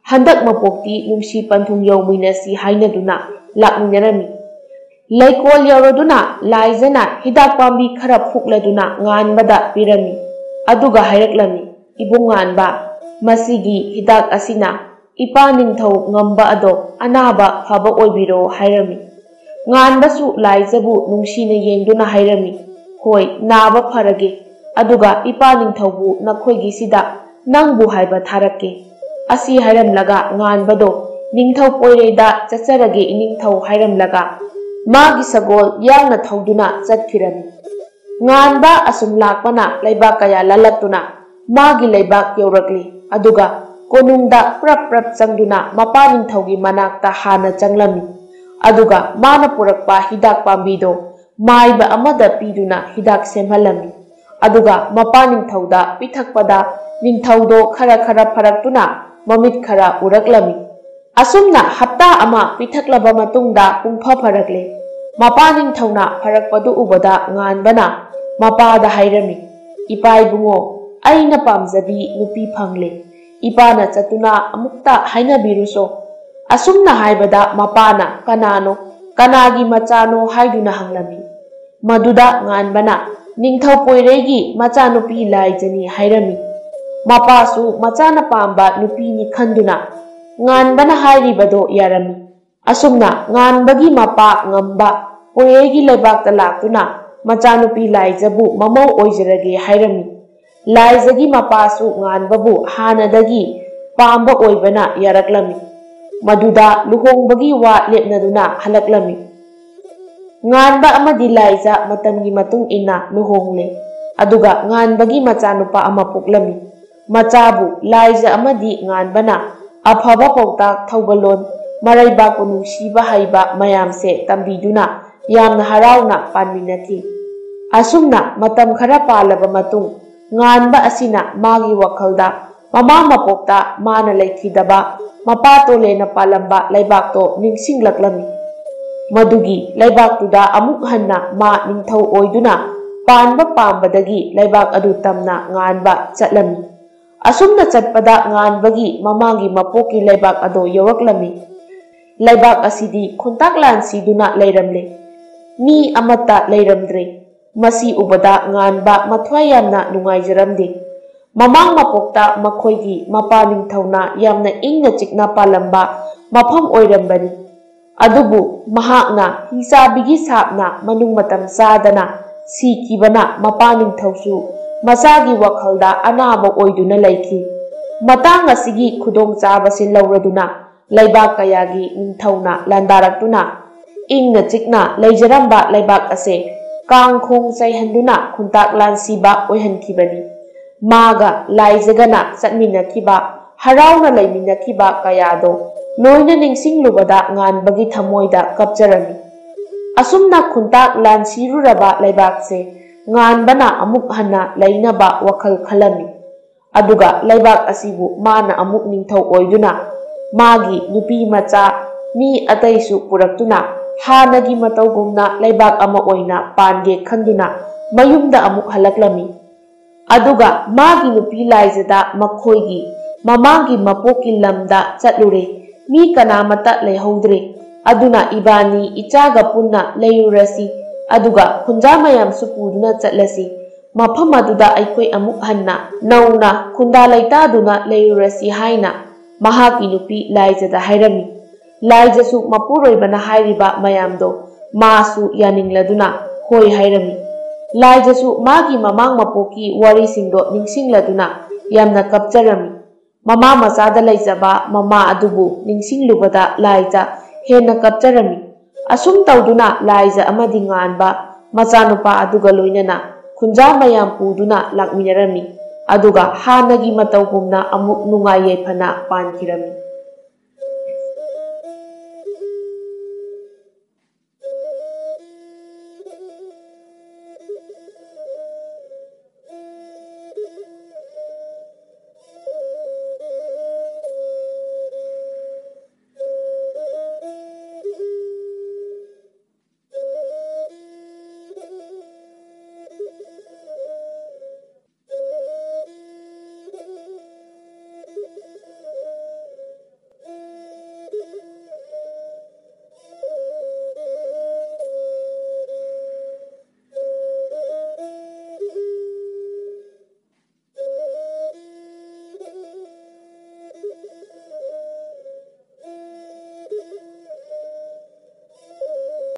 ꯍꯟꯗꯛ ꯃꯄꯣꯛꯇꯤ ꯅꯨꯡꯁꯤ ꯄꯟꯊꯨꯡ ꯌꯧꯃꯤꯟꯅꯁꯤ ꯍꯥꯏꯅꯗꯨꯅ ꯂꯥꯛꯃꯤꯟꯅꯔꯝꯃꯤ꯫ ꯂꯩꯀꯣꯜ ꯌꯧꯔꯗꯨꯅ ꯂꯥꯏꯖꯅ ꯍꯤꯗꯥꯛ ꯄꯥꯝꯕꯤ ꯈꯔ ꯐꯨꯛꯂꯗꯨꯅ ꯉꯥꯟꯕꯗ ꯄꯤꯔꯝꯃꯤ꯫ ꯑꯗꯨꯒ ꯍꯥꯏꯔꯛꯂꯝꯃꯤ, "ꯏꯕꯨꯡ ꯉꯥꯟꯕ, ꯃꯁꯤꯒꯤ ꯍꯤꯗꯥꯛ ꯑꯁꯤꯅ ꯏꯄꯥ ꯅꯤꯡꯊꯧ ꯉꯝꯕ ꯑꯗꯣ ꯑꯅꯥꯕ ꯐꯕ ꯑꯣꯏꯕꯤꯔꯣ" ꯍꯥꯏꯔꯝꯃꯤ꯫ ꯉꯥꯟꯕꯁꯨ ꯂꯥꯏꯖꯕꯨ ꯅꯨꯡꯁꯤꯅ ꯌꯦꯡꯗꯨꯅ ꯍꯥꯏꯔꯝꯃꯤ, "ꯍꯣꯏ, ꯅꯥꯕ ꯐꯔꯒꯦ, ꯑꯗꯨꯒ ꯏꯄꯥ ꯅꯤꯡꯊꯧꯕꯨ ꯅꯈꯣꯏꯒꯤꯁꯤꯗ ꯅꯪꯕꯨ ꯍꯥꯏꯕ ꯊꯥꯔꯛꯀꯦ"꯫ ꯑꯁꯤ ꯍꯥꯏꯔꯝꯂꯒ ꯉꯥꯟꯕꯗꯣ ꯅꯤꯡꯊꯧ ꯄꯣꯏꯔꯩꯗ ꯆꯠꯆꯔꯒꯦ ꯏꯅꯤꯡꯊꯧ ꯍꯥꯏꯔꯝꯂꯒ ꯃꯥꯒꯤ ꯁꯒꯣꯜ ꯌꯥꯡꯅ ꯊꯧꯗꯨꯅ ꯆꯠꯈꯤꯔꯝꯃꯤ꯫ ꯉꯥꯟꯕ ꯑꯁꯨꯝ ꯂꯥꯛꯄꯅ ꯂꯩꯕꯥꯛ ꯀꯌꯥ ꯂꯥꯜꯂꯛꯇꯨꯅ ꯃꯥꯒꯤ ꯂꯩꯕꯥꯛ ꯌꯧꯔꯛꯂꯤ꯫ ꯑꯗꯨꯒ ꯀꯣꯅꯨꯡꯗ ꯄ꯭ꯔꯞ ꯄ꯭ꯔꯞ ꯆꯪꯗꯨꯅ ꯃꯄꯥ ꯅꯤꯡꯊꯧꯒꯤ ꯃꯅꯥꯛꯇ ꯍꯥꯟꯅ ꯆꯪꯂꯝꯃꯤ꯫ ꯑꯗꯨꯒ ꯃꯥꯅ ꯄꯨꯔꯛꯄ ꯍꯤꯗꯥꯛ ꯄꯥꯝꯕꯤꯗꯣ ꯃꯥꯏꯕ ꯑꯃꯗ ꯄꯤꯗꯨꯅ ꯍꯤꯗꯥꯛ ꯁꯦꯝꯍꯜꯂꯝꯃꯤ꯫ ꯑꯗꯨꯒ ꯃꯄꯥ ꯅꯤꯡꯊꯧꯗ ꯄꯤꯊꯛꯄꯗ ꯅꯤꯡꯊꯧꯗꯣ ꯈꯔ ꯈꯔ ꯐꯔꯛꯇꯨꯅ ꯃꯃꯤꯠ ꯈꯔ ꯎꯔꯛꯂꯝꯃꯤ꯫ ꯑꯁꯨꯝꯅ ꯍꯞꯇꯥ ꯑꯃ ꯄꯤꯊꯛꯂꯕ ꯃꯇꯨꯡꯗ ꯄꯨꯡꯐ ꯐꯔꯛꯂꯦ꯫ ꯃꯄꯥ ꯅꯤꯡꯊꯧꯅ ꯐꯔꯛꯄꯗꯨ ꯎꯕꯗ ꯉꯥꯟꯕꯅ ꯃꯄꯥꯗ ꯍꯥꯏꯔꯝꯃꯤ, "ꯏꯄꯥ ꯏꯕꯨꯡꯉꯣ, ꯑꯩꯅ ꯄꯥꯝꯖꯕꯤ ꯅꯨꯄꯤ ꯐꯪꯂꯦ꯫ ꯏꯄꯥꯅ ꯆꯠꯇꯨꯅ ꯑꯃꯨꯛꯇ ꯍꯥꯏꯅꯕꯤꯔꯨꯁꯣ"꯫ ꯑꯁꯨꯝꯅ ꯍꯥꯏꯕꯗ ꯃꯄꯥꯅ, "ꯀꯅꯥꯅꯣ? ꯀꯅꯥꯒꯤ ꯃꯆꯥꯅꯣ?" ꯍꯥꯏꯗꯨꯅ ꯍꯪꯂꯝꯃꯤ꯫ ꯃꯗꯨꯗ ꯉꯥꯟꯕꯅ, "ꯅꯤꯡꯊꯧ ꯄꯣꯏꯔꯩꯒꯤ ꯃꯆꯥꯅꯨꯄꯤ ꯂꯥꯏꯖꯅꯤ" ꯍꯥꯏꯔꯝꯃꯤ꯫ ꯃꯄꯥꯁꯨ ꯃꯆꯥꯅ ꯄꯥꯝꯕ ꯅꯨꯄꯤꯅꯤ ꯈꯟꯗꯨꯅ ꯉꯥꯟꯕꯅ ꯍꯥꯏꯔꯤꯕꯗꯣ ꯌꯥꯔꯝꯃꯤ꯫ ꯑꯁꯨꯝꯅ ꯉꯥꯟꯕꯒꯤ ꯃꯄꯥ ꯉꯝꯕ ꯄꯣꯏꯔꯩꯒꯤ ꯂꯩꯕꯥꯛꯇ ꯂꯥꯛꯇꯨꯅ ꯃꯆꯥꯅꯨꯄꯤ ꯂꯥꯏꯖꯕꯨ ꯃꯃꯧ ꯑꯣꯏꯖꯔꯒꯦ ꯍꯥꯏꯔꯝꯃꯤ꯫ ꯂꯥꯏꯖꯒꯤ ꯃꯄꯥꯁꯨ ꯉꯥꯟꯕꯕꯨ ꯍꯥꯟꯅꯗꯒꯤ ꯄꯥꯝꯕ ꯑꯣꯏꯕꯅ ꯌꯥꯔꯛꯂꯝꯃꯤ꯫ ꯃꯗꯨꯗ ꯂꯨꯍꯣꯡꯕꯒꯤ ꯋꯥ ꯂꯦꯞꯅꯗꯨꯅ ꯍꯜꯂꯛꯂꯝꯃꯤ꯫ ꯉꯥꯟꯕ ꯑꯃꯗꯤ ꯂꯥꯏꯖ ꯃꯇꯝꯒꯤ ꯃꯇꯨꯡ ꯏꯟꯅ ꯂꯨꯍꯣꯡꯂꯦ꯫ ꯑꯗꯨꯒ ꯉꯥꯟꯕꯒꯤ ꯃꯆꯥꯅꯨꯄꯥ ꯑꯃ ꯄꯣꯛꯂꯝꯃꯤ꯫ ꯃꯆꯥꯕꯨ ꯂꯥꯏꯖ ꯑꯃꯗꯤ ꯉꯥꯟꯕꯅ ꯑꯐꯕ ꯄꯥꯎꯇꯥꯛ, ꯊꯧꯒꯜꯂꯣꯟ, ꯃꯔꯩꯕꯥꯛꯄꯨ ꯅꯨꯡꯁꯤꯕ ꯍꯩꯕ ꯃꯌꯥꯝꯁꯦ ꯇꯝꯕꯤꯗꯨꯅ ꯌꯥꯝꯅ ꯍꯔꯥꯎꯅ ꯄꯥꯟꯃꯤꯟꯅꯈꯤ꯫ ꯑꯁꯨꯝꯅ ꯃꯇꯝ ꯈꯔ ꯄꯥꯜꯂꯕ ꯃꯇꯨꯡ, ꯉꯥꯟꯕ ꯑꯁꯤꯅ ꯃꯥꯒꯤ ꯋꯥꯈꯜꯗ ꯃꯃꯥ ꯃꯄꯣꯛꯇ ꯃꯥꯅ ꯂꯩꯈꯤꯗꯕ ꯃꯄꯥ ꯇꯣꯂꯦꯅ ꯄꯥꯜꯂꯝꯕ ꯂꯩꯕꯥꯛꯇꯣ ꯅꯤꯡꯁꯤꯡꯂꯛꯂꯝꯃꯤ꯫ ꯃꯗꯨꯒꯤ ꯂꯩꯕꯥꯛꯇꯨꯗ ꯑꯃꯨꯛ ꯍꯟꯅ ꯃꯥ ꯅꯤꯡꯊꯧ ꯑꯣꯏꯗꯨꯅ ꯄꯥꯟꯕ ꯄꯥꯝꯕꯗꯒꯤ ꯂꯩꯕꯥꯛ ꯑꯗꯨ ꯇꯝꯅ ꯉꯥꯟꯕ ꯆꯠꯂꯝꯃꯤ꯫ ꯑꯁꯨꯝꯅ ꯆꯠꯄꯗ ꯉꯥꯟꯕꯒꯤ ꯃꯃꯥꯒꯤ ꯃꯄꯣꯛꯀꯤ ꯂꯩꯕꯥꯛ ꯑꯗꯣ ꯌꯧꯔꯛꯂꯝꯃꯤ꯫ ꯂꯩꯕꯥꯛ ꯑꯁꯤꯗꯤ ꯈꯨꯟꯇꯥꯛ ꯂꯥꯟꯁꯤꯗꯨꯅ ꯂꯩꯔꯝꯂꯦ꯫ ꯃꯤ ꯑꯃꯠꯇ ꯂꯩꯔꯝꯗ꯭ꯔꯦ꯫ ꯃꯁꯤ ꯎꯕꯗ ꯉꯥꯟꯕ ꯃꯊ꯭ꯋꯥꯏ ꯌꯥꯝꯅ ꯅꯨꯡꯉꯥꯏꯖꯔꯝꯗꯦ꯫ ꯃꯃꯥꯡ ꯃꯄꯣꯛꯇ ꯃꯈꯣꯏꯒꯤ ꯃꯄꯥ ꯅꯤꯡꯊꯧꯅ ꯌꯥꯝꯅ ꯏꯪꯅ ꯆꯤꯛꯅ ꯄꯥꯜꯂꯝꯕ ꯃꯐꯝ ꯑꯣꯏꯔꯝꯕꯅꯤ꯫ ꯑꯗꯨꯕꯨ ꯃꯍꯥꯛꯅ ꯍꯤꯆꯥꯕꯤꯒꯤ ꯁꯥꯞꯅ ꯃꯅꯨꯡ ꯃꯇꯝ ꯆꯥꯗꯅ ꯁꯤꯈꯤꯕꯅ ꯃꯄꯥ ꯅꯤꯡꯊꯧꯁꯨ ꯃꯆꯥꯒꯤ ꯋꯥꯈꯜꯗ ꯑꯅꯥꯕ ꯑꯣꯏꯗꯨꯅ ꯂꯩꯈꯤ꯫ ꯃꯇꯥꯡ ꯑꯁꯤꯒꯤ ꯈꯨꯗꯣꯡꯆꯥꯕꯁꯤ ꯂꯧꯔꯗꯨꯅ ꯂꯩꯕꯥꯛ ꯀꯌꯥꯒꯤ ꯅꯤꯡꯊꯧꯅ ꯂꯥꯟꯗꯥꯔꯛꯇꯨꯅ ꯏꯪꯅ ꯆꯤꯛꯅ ꯂꯩꯖꯔꯝꯕ ꯂꯩꯕꯥꯛ ꯑꯁꯦ ꯀꯥꯡ ꯈꯣꯡ ꯆꯥꯏꯍꯟꯗꯨꯅ ꯈꯨꯟꯇꯥꯛ ꯂꯥꯟꯁꯤꯕ ꯑꯣꯏꯍꯟꯈꯤꯕꯅꯤ꯫ ꯃꯥꯒ ꯂꯥꯏꯖꯒꯅ ꯆꯠꯃꯤꯟꯅꯈꯤꯕ, ꯍꯔꯥꯎꯅ ꯂꯩꯃꯤꯟꯅꯈꯤꯕ ꯀꯌꯥꯗꯣ ꯂꯣꯏꯅ ꯅꯤꯡꯁꯤꯡꯂꯨꯕꯗ ꯉꯥꯟꯕꯒꯤ ꯊꯃꯣꯏꯗ ꯀꯞꯆꯔꯝꯃꯤ꯫ ꯑꯁꯨꯝꯅ ꯈꯨꯟꯇꯥꯛ ꯂꯥꯟꯁꯤꯔꯨꯔꯕ ꯂꯩꯕꯥꯛꯁꯦ ꯉꯥꯟꯕꯅ ꯑꯃꯨꯛ ꯍꯟꯅ ꯂꯩꯅꯕ ꯋꯥꯈꯜ ꯈꯜꯂꯝꯃꯤ꯫ ꯑꯗꯨꯒ ꯂꯩꯕꯥꯛ ꯑꯁꯤꯕꯨ ꯃꯥꯅ ꯑꯃꯨꯛ ꯅꯤꯡꯊꯧ ꯑꯣꯏꯗꯨꯅ ꯃꯥꯒꯤ ꯅꯨꯄꯤ ꯃꯆꯥ ꯃꯤ ꯑꯇꯩꯁꯨ ꯄꯨꯔꯛꯇꯨꯅ ꯍꯥꯟꯅꯒꯤ ꯃꯇꯧꯒꯨꯝꯅ ꯂꯩꯕꯥꯛ ꯑꯃ ꯑꯣꯏꯅ ꯄꯥꯟꯒꯦ ꯈꯟꯗꯨꯅ ꯃꯌꯨꯝꯗ ꯑꯃꯨꯛ ꯍꯜꯂꯛꯂꯝꯃꯤ꯫ ꯑꯗꯨꯒ ꯃꯥꯒꯤ ꯅꯨꯄꯤ ꯂꯥꯏꯖꯗ ꯃꯈꯣꯏꯒꯤ ꯃꯃꯥꯡꯒꯤ ꯃꯄꯣꯛꯀꯤ ꯂꯝꯗ ꯆꯠꯂꯨꯔꯦ꯫ ꯃꯤ ꯀꯅꯥꯃꯠꯇ ꯂꯩꯍꯧꯗ꯭ꯔꯦ꯫ ꯑꯗꯨꯅ ꯏꯕꯥꯅꯤ ꯏꯆꯥꯒ ꯄꯨꯟꯅ ꯂꯩꯔꯨꯔꯁꯤ, ꯑꯗꯨꯒ ꯈꯨꯟꯖꯥ ꯃꯌꯥꯝꯁꯨ ꯄꯨꯗꯨꯅ ꯆꯠꯂꯁꯤ꯫ ꯃꯐꯝ ꯑꯗꯨꯗ ꯑꯩꯈꯣꯏ ꯑꯃꯨꯛ ꯍꯟꯅ ꯅꯧꯅ ꯈꯨꯟꯗꯥ ꯂꯩꯇꯥꯗꯨꯅ ꯂꯩꯔꯨꯔꯁꯤ ꯍꯥꯏꯅ ꯃꯍꯥꯛꯀꯤ ꯅꯨꯄꯤ ꯂꯥꯏꯖꯗ ꯍꯥꯏꯔꯝꯃꯤ꯫ ꯂꯥꯏꯖꯁꯨ ꯃꯄꯨꯔꯣꯏꯕꯅ ꯍꯥꯏꯔꯤꯕ ꯃꯌꯥꯝꯗꯣ ꯃꯥꯁꯨ ꯌꯥꯅꯤꯡꯂꯗꯨꯅ ꯍꯣꯏ ꯍꯥꯏꯔꯝꯃꯤ꯫ ꯂꯥꯏꯖꯁꯨ ꯃꯥꯒꯤ ꯃꯃꯥꯡ ꯃꯄꯣꯛꯀꯤ ꯋꯥꯔꯤꯁꯤꯡꯗꯣ ꯅꯤꯡꯁꯤꯡꯂꯗꯨꯅ ꯌꯥꯝꯅ ꯀꯞꯆꯔꯝꯃꯤ꯫ ꯃꯃꯥ ꯃꯆꯥꯗ ꯂꯩꯖꯕ ꯃꯃꯥ ꯑꯗꯨꯕꯨ ꯅꯤꯡꯁꯤꯡꯂꯨꯕꯗ ꯂꯥꯏꯖ ꯍꯦꯟꯅ ꯀꯞꯆꯔꯝꯃꯤ꯫ ꯑꯁꯨꯝ ꯇꯧꯗꯨꯅ ꯂꯥꯏꯖ ꯑꯃꯗꯤ ꯉꯥꯟꯕ ꯃꯆꯥꯅꯨꯄꯥ ꯑꯗꯨꯒ ꯂꯣꯏꯅꯅ ꯈꯨꯟꯖꯥ ꯃꯌꯥꯝ ꯄꯨꯗꯨꯅ ꯂꯥꯛꯃꯤꯟꯅꯔꯝꯃꯤ꯫ ꯑꯗꯨꯒ ꯍꯥꯟꯅꯒꯤ ꯃꯇꯧꯒꯨꯝꯅ ꯑꯃꯨꯛ ꯅꯨꯡꯉꯥꯏ ꯌꯥꯏꯐꯅ ꯄꯥꯟꯈꯤꯔꯝꯃꯤ꯫